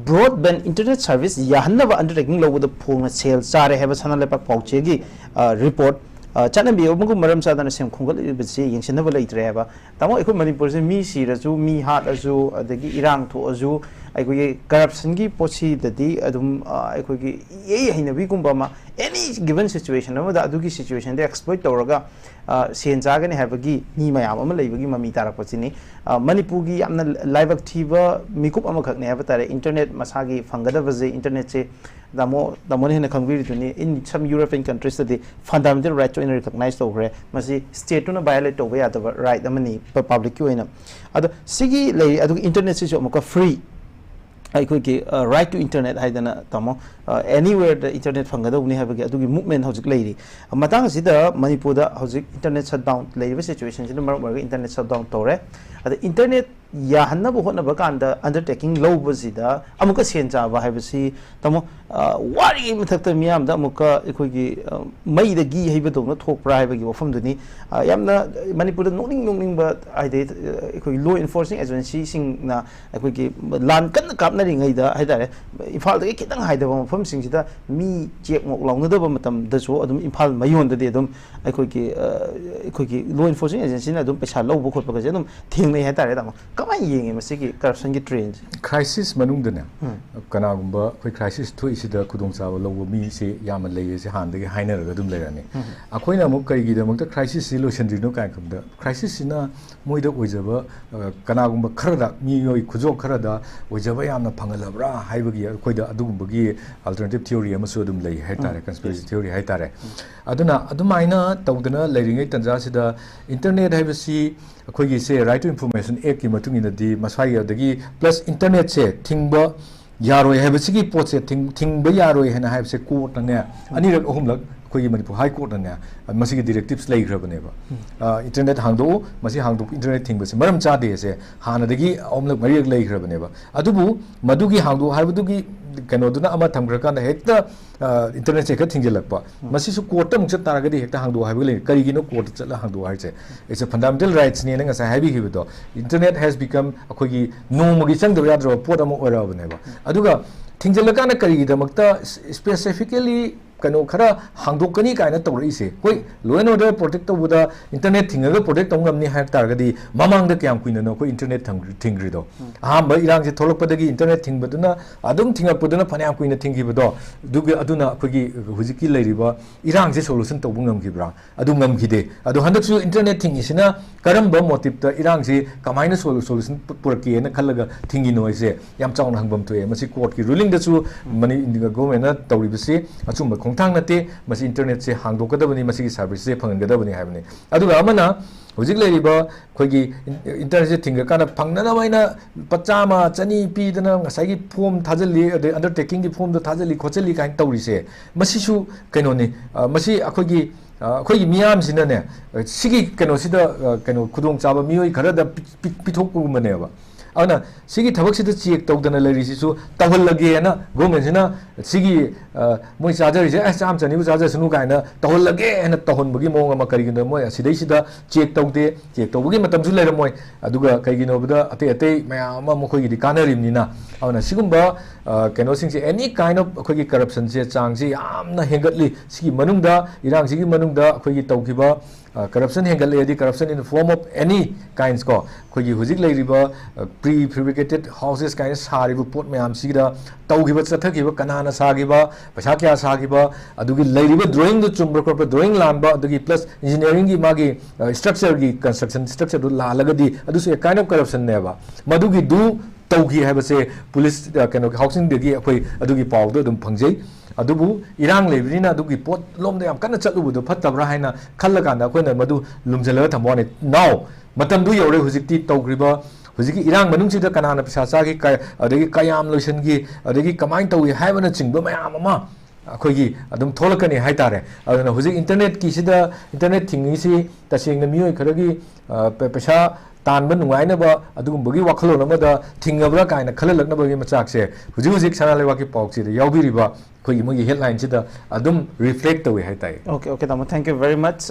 Broadband internet service ꯌꯥꯍꯟꯅꯕ undertaking ꯂꯧꯕꯗ ꯐꯣꯡꯅ ꯁꯦꯜ ꯆꯥꯔꯦ ꯍꯥꯏꯕ ꯁꯅꯥ ꯂꯩꯕꯥꯛ ꯄꯥꯎꯆꯦꯒꯤ, ꯑ, report, ꯑ, ꯆꯠꯅꯕꯤ ꯑꯃꯒꯨꯝ ꯃꯔꯝ ꯆꯥꯗꯅ ꯁꯦꯝ ꯈꯣꯝꯒꯠꯂꯤꯕꯁꯤ ꯌꯦꯡꯁꯤꯟꯅꯕ ꯂꯩꯇ꯭ꯔꯦ ꯍꯥꯏꯕ꯫ ꯇꯥꯃꯣ, ꯑꯩꯈꯣꯏ ꯃꯅꯤꯄꯨꯔꯁꯦ ꯃꯤ ꯁꯤꯔꯁꯨ, ꯃꯤ ꯍꯥꯠꯂꯁꯨ, ꯑꯗꯒꯤ ꯏꯔꯥꯡ ꯊꯣꯛꯑꯁꯨ, ꯑꯩꯈꯣꯏꯒꯤ ꯀꯔꯞꯁꯟꯒꯤ ꯄꯣꯠꯁꯤꯗꯗꯤ ꯑꯗꯨꯝ ꯑ, ꯑꯩꯈꯣꯏꯒꯤ ꯏꯍꯩ ꯍꯩꯅꯕꯤꯒꯨꯝꯕ ꯑꯃ, ꯑꯦꯅꯤ ꯒꯤꯕꯟ ꯁꯤꯆꯨꯋꯦꯁꯟ ꯑꯃꯗ ꯑꯗꯨꯒꯤ ꯁꯤꯆꯨꯋꯦꯁꯟꯗ ꯑꯦꯛꯁꯄ꯭ꯂꯣꯏꯠ ꯇꯧꯔꯒ ꯑ, ꯁꯦꯟ ꯆꯥꯒꯅꯤ ꯍꯥꯏꯕꯒꯤ ꯃꯤ ꯃꯌꯥꯝ ꯑꯃ ꯂꯩꯕꯒꯤ ꯃꯃꯤ ꯇꯥꯔꯛꯄꯁꯤꯅꯤ꯫ ꯑ, ꯃꯅꯤꯄꯨꯔꯒꯤ ꯌꯥꯝꯅ ꯂꯥꯏꯕꯛ ꯊꯤꯕ ꯃꯤꯀꯨꯞ ꯑꯃꯈꯛꯅꯦ ꯍꯥꯏꯕ ꯇꯥꯔꯦ꯫ ꯏꯟꯇꯔꯅꯦꯠ ꯃꯁꯥꯒꯤ ꯐꯪꯒꯗꯕꯁꯦ, ꯏꯟꯇꯔꯅꯦꯠꯁꯦ ꯇꯥꯃꯣ, ꯇꯥꯃꯣꯅ ꯍꯦꯟꯅ ꯈꯪꯕꯤꯔꯤꯗꯨꯅꯤ, in some European countries ꯇꯗꯤ fundamental right ꯇ ꯑꯣꯏꯅ ꯔꯤꯀꯣꯛꯅꯥꯏꯁ ꯇꯧꯈ꯭ꯔꯦ꯫ ꯃꯁꯤ ꯁ꯭ꯇꯦꯠꯇꯨꯅ ꯚꯥꯏꯑꯣꯂꯦꯠ ꯇꯧꯕ ꯌꯥꯗꯕ ꯔꯥꯏꯠ ꯑꯃꯅꯤ ꯄ-, ꯄꯕ꯭ꯂꯤꯛꯀꯤ ꯑꯣꯏꯅ꯫ ꯑꯗꯣ ꯁꯤꯒꯤ ꯂꯩꯔꯤ, ꯑꯗꯨꯒ ꯏꯟꯇꯔꯅꯦꯠꯁꯤꯁꯨ ꯑꯃꯨꯛꯀ ꯐ꯭ꯔꯤ, ꯑꯩꯈꯣꯏꯒꯤ, ꯑ, right to internet ꯍꯥꯏꯗꯅ, ꯇꯥꯃꯣ, ꯑ, anywhere ꯗ ꯏꯟꯇꯔꯅꯦꯠ ꯐꯪꯒꯗꯧꯕꯅꯤ ꯍꯥꯏꯕꯒꯤ ꯑꯗꯨꯒꯤ ꯃꯨꯞꯃꯦꯟ ꯍꯧꯖꯤꯛ ꯂꯩꯔꯤ꯫ ꯃꯇꯥꯡꯁꯤꯗ ꯃꯅꯤꯄꯨꯔꯗ ꯍꯧꯖꯤꯛ ꯏꯟꯇꯔꯅꯦꯠ ꯁꯠ ꯗꯥꯎꯟ ꯂꯩꯔꯤꯕ ꯁꯤꯆꯨꯋꯦꯁꯟꯁꯤꯅ ꯃꯔꯝ ꯑꯣꯏꯔꯒ ꯏꯟꯇꯔꯅꯦꯠ ꯁꯠ ꯗꯥꯎꯟ ꯇꯧꯔꯦ꯫ ꯑꯗ ꯏꯟꯇꯔꯅꯦꯠ ꯌꯥꯍꯟꯅꯕ ꯍꯣꯠꯅꯕ ꯀꯥꯟꯗ ꯑꯟꯗꯔꯇꯦꯀꯤꯡ ꯂꯧꯕꯁꯤꯗ ꯑꯃꯨꯛꯀ ꯁꯦꯟ ꯆꯥꯕ ꯍꯥꯏꯕꯁꯤ, ꯇꯥꯃꯣ, ꯑ, ꯋꯥꯔꯤꯉꯩ ꯃꯊꯛꯇ ꯃꯤꯌꯥꯝꯗ ꯑꯃꯨꯛꯀ ꯑꯩꯈꯣꯏꯒꯤ, ꯑ, ꯃꯩꯗ ꯘꯤ ꯍꯩꯕꯗꯧꯅ ꯊꯣꯛꯄ꯭ꯔꯥ ꯍꯥꯏꯕꯒꯤ ꯋꯥꯐꯝꯗꯨꯅꯤ꯫ ꯑ, ꯌꯥꯝꯅ ꯃꯅꯤꯄꯨꯔꯗ ꯅꯣꯛꯅꯤꯡ ꯅꯣꯛꯅꯤꯡꯕ, ꯍꯥꯏꯗꯤ, ꯑ, ꯑꯩꯈꯣꯏꯒꯤ ꯂꯣ ꯏꯟꯐꯣꯔꯁꯤꯡ ꯑꯦꯖꯦꯟꯁꯤꯁꯤꯡꯅ ꯑꯩꯈꯣꯏꯒꯤ ꯂꯥꯟ ꯀꯟꯅ ꯀꯥꯞꯅꯔꯤꯉꯩꯗ ꯍꯥꯏꯇꯥꯔꯦ, ꯏꯝꯐꯥꯜꯗꯒꯤ ꯈꯤꯇꯪ ꯍꯥꯏꯗꯕ ꯃꯐꯝꯁꯤꯡꯁꯤꯗ ꯃꯤ ꯆꯦꯛ ꯃꯣꯛ ꯂꯥꯎꯅꯗꯕ ꯃꯇꯝꯗꯁꯨ ꯑꯗꯨꯝ ꯏꯝꯐꯥꯜ ꯃꯌꯣꯟꯗꯗꯤ ꯑꯗꯨꯝ ꯑꯩꯈꯣꯏꯒꯤ, ꯑ, ꯑꯩꯈꯣꯏꯒꯤ ꯂꯣ ꯏꯟꯐꯣꯔꯁꯤꯡ ꯑꯦꯖꯦꯟꯁꯤꯅ ꯑꯗꯨꯝ ꯄꯩꯁꯥ ꯂꯧꯕ ꯈꯣꯠꯄꯒꯁꯦ ꯑꯗꯨꯝ ꯊꯦꯡꯅꯩ ꯍꯥꯏꯇꯥꯔꯦ, ꯇꯥꯃꯣ꯫ ꯀꯃꯥꯏꯅ ꯌꯦꯡꯉꯤ ꯃꯁꯤꯒꯤ ꯀꯔꯞꯁꯟꯒꯤ ꯇ꯭ꯔꯦꯟꯁꯦ? ꯀ꯭ꯔꯥꯏꯁꯤꯁ ꯃꯅꯨꯡꯗꯅꯦ, ꯎꯝ꯫ ꯀꯅꯥꯒꯨꯝꯕ ꯑꯩꯈꯣꯏ ꯀ꯭ꯔꯥꯏꯁꯤꯁ ꯊꯣꯛꯏꯁꯤꯗ ꯈꯨꯗꯣꯡꯆꯥꯕ ꯂꯧꯕ ꯃꯤꯁꯦ ꯌꯥꯝꯅ ꯂꯩꯌꯦꯁꯦ ꯍꯥꯟꯅꯗꯒꯤ ꯍꯥꯏꯅꯔꯒ ꯑꯗꯨꯝ ꯂꯩꯔꯅꯤ꯫ ꯎꯝ꯫ ꯑꯩꯈꯣꯏꯅ ꯑꯃꯨꯛ ꯀꯔꯤꯒꯤꯗꯃꯛꯇ ꯀ꯭ꯔꯥꯏꯁꯤꯁꯁꯤ ꯂꯣꯏꯁꯤꯟꯗ꯭ꯔꯤꯅꯣ ꯀꯥꯏꯅ ꯈꯟꯕꯗ, ꯀ꯭ꯔꯥꯏꯁꯤꯁꯁꯤꯅ ꯃꯣꯏꯗ ꯑꯣꯏꯖꯕ, ꯑ, ꯀꯅꯥꯒꯨꯝꯕ ꯈꯔꯗ, ꯃꯤꯑꯣꯏ ꯈꯨꯖꯣꯛ ꯈꯔꯗ ꯑꯣꯏꯖꯕ ꯌꯥꯝꯅ ꯐꯪꯍꯜꯂꯕ꯭ꯔꯥ ꯍꯥꯏꯕꯒꯤ ꯑꯩꯈꯣꯏꯗ ꯑꯗꯨꯒꯨꯝꯕꯒꯤ ꯑꯜꯇꯔꯅꯦꯇꯤꯚ ꯊꯤꯑꯣꯔꯤ ꯑꯃꯁꯨ ꯑꯗꯨꯝ ꯂꯩ ꯍꯥꯏꯇꯥꯔꯦ, ꯎꯝ꯫ ꯀꯟꯁꯄꯤꯔꯦꯁꯤ ꯊꯤꯑꯣꯔꯤ ꯍꯥꯏꯇꯥꯔꯦ꯫ ꯎꯝ꯫ ꯑꯗꯨꯅ ꯑꯗꯨꯃꯥꯏꯅ ꯇꯧꯗꯅ ꯂꯩꯔꯤꯉꯩ ꯇꯥꯟꯖꯥꯁꯤꯗ ꯏꯟꯇꯔꯅꯦꯠ ꯍꯥꯏꯕꯁꯤ ꯑꯩꯈꯣꯏꯒꯤ ꯁꯦ Right to Information Act ꯀꯤ ꯃꯇꯨꯡ ꯏꯟꯅꯗꯤ ꯃꯁꯥꯒꯤ, ꯑꯗꯒꯤ ꯄ꯭ꯂꯁ ꯏꯟꯇꯔꯅꯦꯠꯁꯦ ꯊꯤꯡꯕ ꯌꯥꯔꯣꯏ ꯍꯥꯏꯕꯁꯤꯒꯤ ꯄꯣꯠꯁꯦ, ꯊꯤꯡ-, ꯊꯤꯡꯕ ꯌꯥꯔꯣꯏ ꯍꯥꯏꯅ ꯍꯥꯏꯕꯁꯦ ꯀꯣꯔꯠꯅꯅꯦ ꯑꯅꯤꯔꯛ ꯑꯍꯨꯝꯂꯛ ꯑꯩꯈꯣꯏꯒꯤ ꯃꯅꯤꯄꯨꯔ ꯍꯥꯏ ꯀꯣꯔꯠꯅꯅꯦ ꯃꯁꯤꯒꯤ ꯗꯤꯔꯦꯛꯇꯤꯞꯁ ꯂꯩꯈ꯭ꯔꯕꯅꯦꯕ꯫ ꯎꯝ꯫ ꯑ, ꯏꯟꯇꯔꯅꯦꯠ ꯍꯥꯡꯗꯣꯛꯎ, ꯃꯁꯤ ꯍꯥꯡꯗꯣꯛ-, ꯏꯟꯇꯔꯅꯦꯠ ꯊꯤꯡꯕꯁꯦ ꯃꯔꯝ ꯆꯥꯗꯦ ꯁꯦ ꯍꯥꯟꯅꯗꯒꯤ ꯑꯍꯨꯝꯂꯛ ꯃꯔꯤꯔꯛ ꯂꯩꯈ꯭ꯔꯕꯅꯦꯕ꯫ ꯑꯗꯨꯕꯨ ꯃꯗꯨꯒꯤ ꯍꯥꯡꯗꯣꯛ ꯍꯥꯏꯕꯗꯨꯒꯤ ꯀꯩꯅꯣꯗꯨꯅ ꯑꯃ ꯊꯝꯈ꯭ꯔꯀꯥꯟꯗ ꯍꯦꯛꯇ, ꯑ, ꯏꯟꯇꯔꯅꯦꯠꯁꯦ ꯍꯦꯛꯇ ꯊꯤꯡꯖꯤꯜꯂꯛꯄ꯫ ꯎꯝ꯫ ꯃꯁꯤꯁꯨ ꯀꯣꯔꯠꯇ ꯑꯃꯨꯛ ꯆꯠ ꯇꯥꯔꯒꯗꯤ ꯍꯦꯛꯇ ꯍꯥꯡꯗꯣꯛꯑꯣ ꯍꯥꯏꯕ ꯂꯩ꯫ ꯀꯔꯤꯒꯤꯅꯣ ꯀꯣꯔꯠꯇ ꯆꯠꯂ ꯍꯥꯡꯗꯣꯛꯑꯣ ꯍꯥꯏꯁꯦ? It's a fundamental rights ꯅꯦꯅ ꯉꯁꯥꯏ ꯍꯥꯏꯕꯤꯈꯤꯕꯗꯣ꯫ Internet has become ꯑꯩꯈꯣꯏꯒꯤ ꯅꯣꯡꯃꯒꯤ ꯆꯪꯗꯕ ꯌꯥꯗ꯭ꯔꯕ ꯄꯣꯠ ꯑꯃ ꯑꯣꯏꯔꯛꯑꯕꯅꯦꯕ꯫ ꯑꯗꯨꯒ ꯊꯤꯡꯖꯤꯜꯂꯀꯥꯟꯗ ꯀꯔꯤꯒꯤꯗꯃꯛꯇ specifically ꯀꯩꯅꯣ ꯈꯔ ꯍꯥꯡꯗꯣꯛꯀꯅꯤ ꯀꯥꯏꯅ ꯇꯧꯔꯛꯏꯁꯦ꯫ ꯑꯩꯈꯣꯏ law and order protect ꯇꯧꯕꯗ internet ꯊꯤꯡꯉꯒ protect ꯇꯧ ꯉꯝꯅꯤ ꯍꯥꯏ ꯇꯥꯔꯒꯗꯤ, ꯃꯃꯥꯡꯗ ꯀꯌꯥꯝ ꯀꯨꯏꯅꯅꯣ ꯑꯩꯈꯣꯏ internet ꯊꯝ-, ꯊꯤꯡꯈ꯭ꯔꯤꯗꯣ? ꯑꯍꯥꯟꯕ ꯏꯔꯥꯡꯁꯦ ꯊꯣꯛꯂꯛꯄꯗꯒꯤ internet ꯊꯤꯡꯕꯗꯨꯅ, ꯑꯗꯨꯝ ꯊꯤꯡꯉꯛꯄꯗꯨꯅ ꯐꯅꯌꯥꯝ ꯀꯨꯏꯅ ꯊꯤꯡꯈꯤꯕꯗꯣ, ꯑꯗꯨꯒ, ꯑꯗꯨꯅ ꯑꯩꯈꯣꯏꯒꯤ ꯍꯧꯖꯤꯛꯀꯤ ꯂꯩꯔꯤꯕ ꯏꯔꯥꯡꯁꯦ solution ꯇꯧꯕ ꯉꯝꯈꯤꯕ꯭ꯔꯥ? ꯑꯗꯨ ꯉꯝꯈꯤꯗꯦ꯫ ꯑꯗꯣ ꯍꯟꯗꯛꯁꯨ internet ꯊꯤꯡꯉꯤꯁꯤꯅ ꯀꯔꯝꯕ motive ꯇ, ꯏꯔꯥꯡꯁꯤ ꯀꯃꯥꯏꯅ solu-, solution ꯄꯨ-, ꯄꯨꯔꯛꯀꯦꯅ ꯈꯜꯂꯒ ꯊꯤꯡꯉꯤꯅꯣ ꯍꯥꯏꯁꯦ ꯌꯥꯝ ꯆꯥꯎꯅ ꯍꯪꯐꯝ ꯊꯣꯛꯑꯦ꯫ ꯃꯁꯤ court ꯀꯤ ruling ꯗꯁꯨ ꯃꯅꯤ-, government ꯅ ꯇꯧꯔꯤꯕꯁꯤ ꯑꯆꯨꯝꯕ ꯈꯣꯡꯊꯥꯡ ꯅꯠꯇꯦ꯫ ꯃꯁꯤ internet ꯁꯦ ꯍꯥꯡꯗꯣꯛꯀꯗꯕꯅꯤ, ꯃꯁꯤꯒꯤ service ꯁꯦ ꯐꯪꯍꯟꯒꯗꯕꯅꯤ ꯍꯥꯏꯕꯅꯤ꯫ ꯑꯗꯨꯒ ꯑꯃꯅ, ꯍꯧꯖꯤꯛ ꯂꯩꯔꯤꯕ ꯑꯩꯈꯣꯏꯒꯤ in-, internet ꯁꯦ ꯊꯤꯡꯈ꯭ꯔꯀꯥꯟꯗ ꯐꯪꯅꯅꯕ ꯍꯥꯏꯅ ꯂꯨꯄꯥ ꯆꯥꯝꯃ, ꯆꯅꯤ ꯄꯤꯗꯅ ꯉꯁꯥꯏꯒꯤ form ꯊꯥꯖꯤꯜꯂꯤ, ꯑꯗꯩ undertaking ꯒꯤ form ꯗꯣ ꯊꯥꯖꯤꯜꯂꯤ ꯈꯣꯠꯆꯤꯜꯂꯤ ꯀꯥꯏꯅ ꯇꯧꯔꯤꯁꯦ, ꯃꯁꯤꯁꯨ ꯀꯩꯅꯣꯅꯤ꯫ ꯑ, ꯃꯁꯤ ꯑꯩꯈꯣꯏꯒꯤ, ꯑ, ꯑꯩꯈꯣꯏꯒꯤ ꯃꯤꯌꯥꯝꯁꯤꯅꯅꯦ, ꯑ, ꯁꯤꯒꯤ ꯀꯩꯅꯣꯁꯤꯗ, ꯑ, ꯀꯩꯅꯣ, ꯈꯨꯗꯣꯡꯆꯥꯕ ꯃꯤꯑꯣꯏ ꯈꯔꯗ ꯄꯤ-, ꯄꯤ-, ꯄꯤꯊꯣꯛꯄꯒꯨꯝꯕꯅꯦꯕ꯫ ꯑꯗꯨꯅ ꯁꯤꯒꯤ ꯊꯕꯛꯁꯤꯗ check ꯇꯧꯗꯅ ꯂꯩꯔꯤꯁꯤꯁꯨ ꯇꯧꯍꯜꯂꯒꯦꯅ government ꯁꯤꯅ ꯁꯤꯒꯤ, ꯑ, ꯃꯣꯏ ꯆꯥꯖꯔꯤꯁꯦ, "ꯑꯦ, ꯆꯥꯝꯃ ꯆꯅꯤꯕꯨ ꯆꯥꯖꯁꯅꯨ" ꯀꯥꯏꯅ ꯇꯧꯍꯜꯂꯒꯦ ꯍꯥꯏꯅ ꯇꯧꯍꯟꯕꯒꯤ ꯃꯑꯣꯡ ꯑꯃ꯫ ꯀꯔꯤꯒꯤꯅꯣ, ꯃꯣꯏ ꯑꯁꯤꯗꯩꯁꯤꯗ check ꯇꯧꯗꯦ, check ꯇꯧꯕꯒꯤ ꯃꯇꯝꯁꯨ ꯂꯩꯔꯝꯃꯣꯏ꯫ ꯑꯗꯨꯒ ꯀꯩꯒꯤꯅꯣꯕꯗ ꯑꯇꯩ ꯑꯇꯩ ꯃꯌꯥꯝ ꯑꯃ ꯃꯈꯣꯏꯒꯤꯗꯤ ꯀꯥꯟꯅꯔꯤꯕꯅꯤꯅ꯫ ꯑꯗꯨꯅ ꯁꯤꯒꯨꯝꯕ, ꯑ, ꯀꯩꯅꯣꯁꯤꯡꯁꯦ, any kind of ꯑꯩꯈꯣꯏꯒꯤ corruption ꯁꯦ ꯆꯥꯡꯁꯦ ꯌꯥꯝꯅ ꯍꯦꯟꯒꯠꯂꯤ꯫ ꯁꯤꯒꯤ ꯃꯅꯨꯡꯗ, ꯏꯔꯥꯡꯁꯤꯒꯤ ꯃꯅꯨꯡꯗ ꯑꯩꯈꯣꯏꯒꯤ ꯇꯧꯈꯤꯕ, ꯑ, corruption ꯍꯦꯟꯒꯠꯂꯛꯑꯗꯤ, corruption in the form of any kinds ꯀꯣ, ꯑꯩꯈꯣꯏꯒꯤ ꯍꯧꯖꯤꯛ ꯂꯩꯔꯤꯕ, ꯑ, prefabricated houses ꯀꯥꯏꯅ ꯁꯥꯔꯤꯕ ꯄꯣꯠ ꯃꯌꯥꯝꯁꯤꯗ ꯇꯧꯈꯤꯕ, ꯆꯠꯊꯈꯤꯕ, ꯀꯅꯥꯅ ꯁꯥꯈꯤꯕ, ꯄꯩꯁꯥ ꯀꯌꯥ ꯁꯥꯈꯤꯕ, ꯑꯗꯨꯒꯤ ꯂꯩꯔꯤꯕ drawing ꯗꯨ ꯆꯨꯝꯕ꯭ꯔꯥ ꯈꯣꯠꯄ꯭ꯔꯥ, drawing ꯂꯥꯟꯕ, ꯑꯗꯨꯒꯤ plus engineering ꯒꯤ ꯃꯥꯒꯤ, ꯑ, structure ꯒꯤ construction structure ꯗꯨ ꯂꯥꯜꯂꯒꯗꯤ, ꯑꯗꯨꯁꯨ a kind of corruption ꯅꯦꯕ꯫ ꯃꯗꯨꯒꯤꯗꯨ ꯇꯧꯈꯤ ꯍꯥꯏꯕꯁꯦ police, ꯑ, ꯀꯩꯅꯣꯒꯤ, housing ꯗꯒꯤ ꯑꯩꯈꯣꯏ ꯑꯗꯨꯒꯤ ꯄꯥꯎꯗꯣ ꯑꯗꯨꯝ ꯐꯪꯖꯩ꯫ ꯑꯗꯨꯕꯨ ꯏꯔꯥꯡ ꯂꯩꯕꯅꯤꯅ ꯑꯗꯨꯒꯤ ꯄꯣꯠ ꯂꯣꯝꯗ ꯌꯥꯝ ꯀꯟꯅ ꯆꯠꯂꯨꯕꯗꯣ ꯐꯠꯇꯕ꯭ꯔꯥ ꯍꯥꯏꯅ ꯈꯜꯂꯀꯥꯟꯗ ꯑꯩꯈꯣꯏꯅ ꯃꯗꯨ ꯂꯨꯝꯖꯜꯂꯒ ꯊꯝꯕ ꯋꯥꯅꯤ꯫ Now ꯃꯇꯝꯗꯨ ꯌꯧꯔꯦ꯫ ꯍꯧꯖꯤꯛꯇꯤ ꯇꯧꯈ꯭ꯔꯤꯕ, ꯍꯧꯖꯤꯛꯀꯤ ꯏꯔꯥꯡ ꯃꯅꯨꯡꯁꯤꯗ ꯀꯅꯥꯅ ꯄꯩꯁꯥ ꯆꯥꯈꯤ, ꯀ-, ꯑꯗꯒꯤ ꯀꯌꯥꯝ ꯂꯣꯏꯁꯤꯟꯈꯤ, ꯑꯗꯒꯤ ꯀꯃꯥꯏꯅ ꯇꯧꯏ ꯍꯥꯏꯕꯅꯆꯤꯡꯕ ꯃꯌꯥꯝ ꯑꯃ ꯑꯩꯈꯣꯏꯒꯤ ꯑꯗꯨꯝ ꯊꯣꯛꯂꯛꯀꯅꯤ ꯍꯥꯏꯇꯥꯔꯦ꯫ ꯑꯗꯨꯅ ꯍꯧꯖꯤꯛ internet ꯀꯤꯁꯤꯗ, internet ꯊꯤꯡꯉꯤꯁꯤ ꯇꯁꯦꯡꯅ ꯃꯤꯑꯣꯏ ꯈꯔꯒꯤ, ꯑ, ꯄ-, ꯄꯩꯁꯥ ꯇꯥꯟꯕ ꯅꯨꯡꯉꯥꯏꯅꯕ ꯑꯗꯨꯒꯨꯝꯕꯒꯤ ꯋꯥꯈꯜꯂꯣꯟ ꯑꯃꯗ ꯊꯤꯡꯉꯕ꯭ꯔꯥ ꯀꯥꯏꯅ ꯈꯜꯍꯜꯂꯛꯅꯕꯒꯤ ꯃꯆꯥꯛꯁꯦ ꯍꯧꯖꯤꯛ ꯍꯧꯖꯤꯛ ꯁꯅꯥ ꯂꯩꯕꯥꯛꯀꯤ ꯄꯥꯎꯆꯦꯗ ꯌꯥꯎꯕꯤꯔꯤꯕ ꯑꯩꯈꯣꯏꯒꯤ ꯃꯣꯏꯒꯤ headline ꯁꯤꯗ ꯑꯗꯨꯝ reflect ꯇꯧꯏ ꯍꯥꯏꯇꯥꯏ꯫ Okay, okay, ꯇꯥꯃꯣ, thank you very much꯫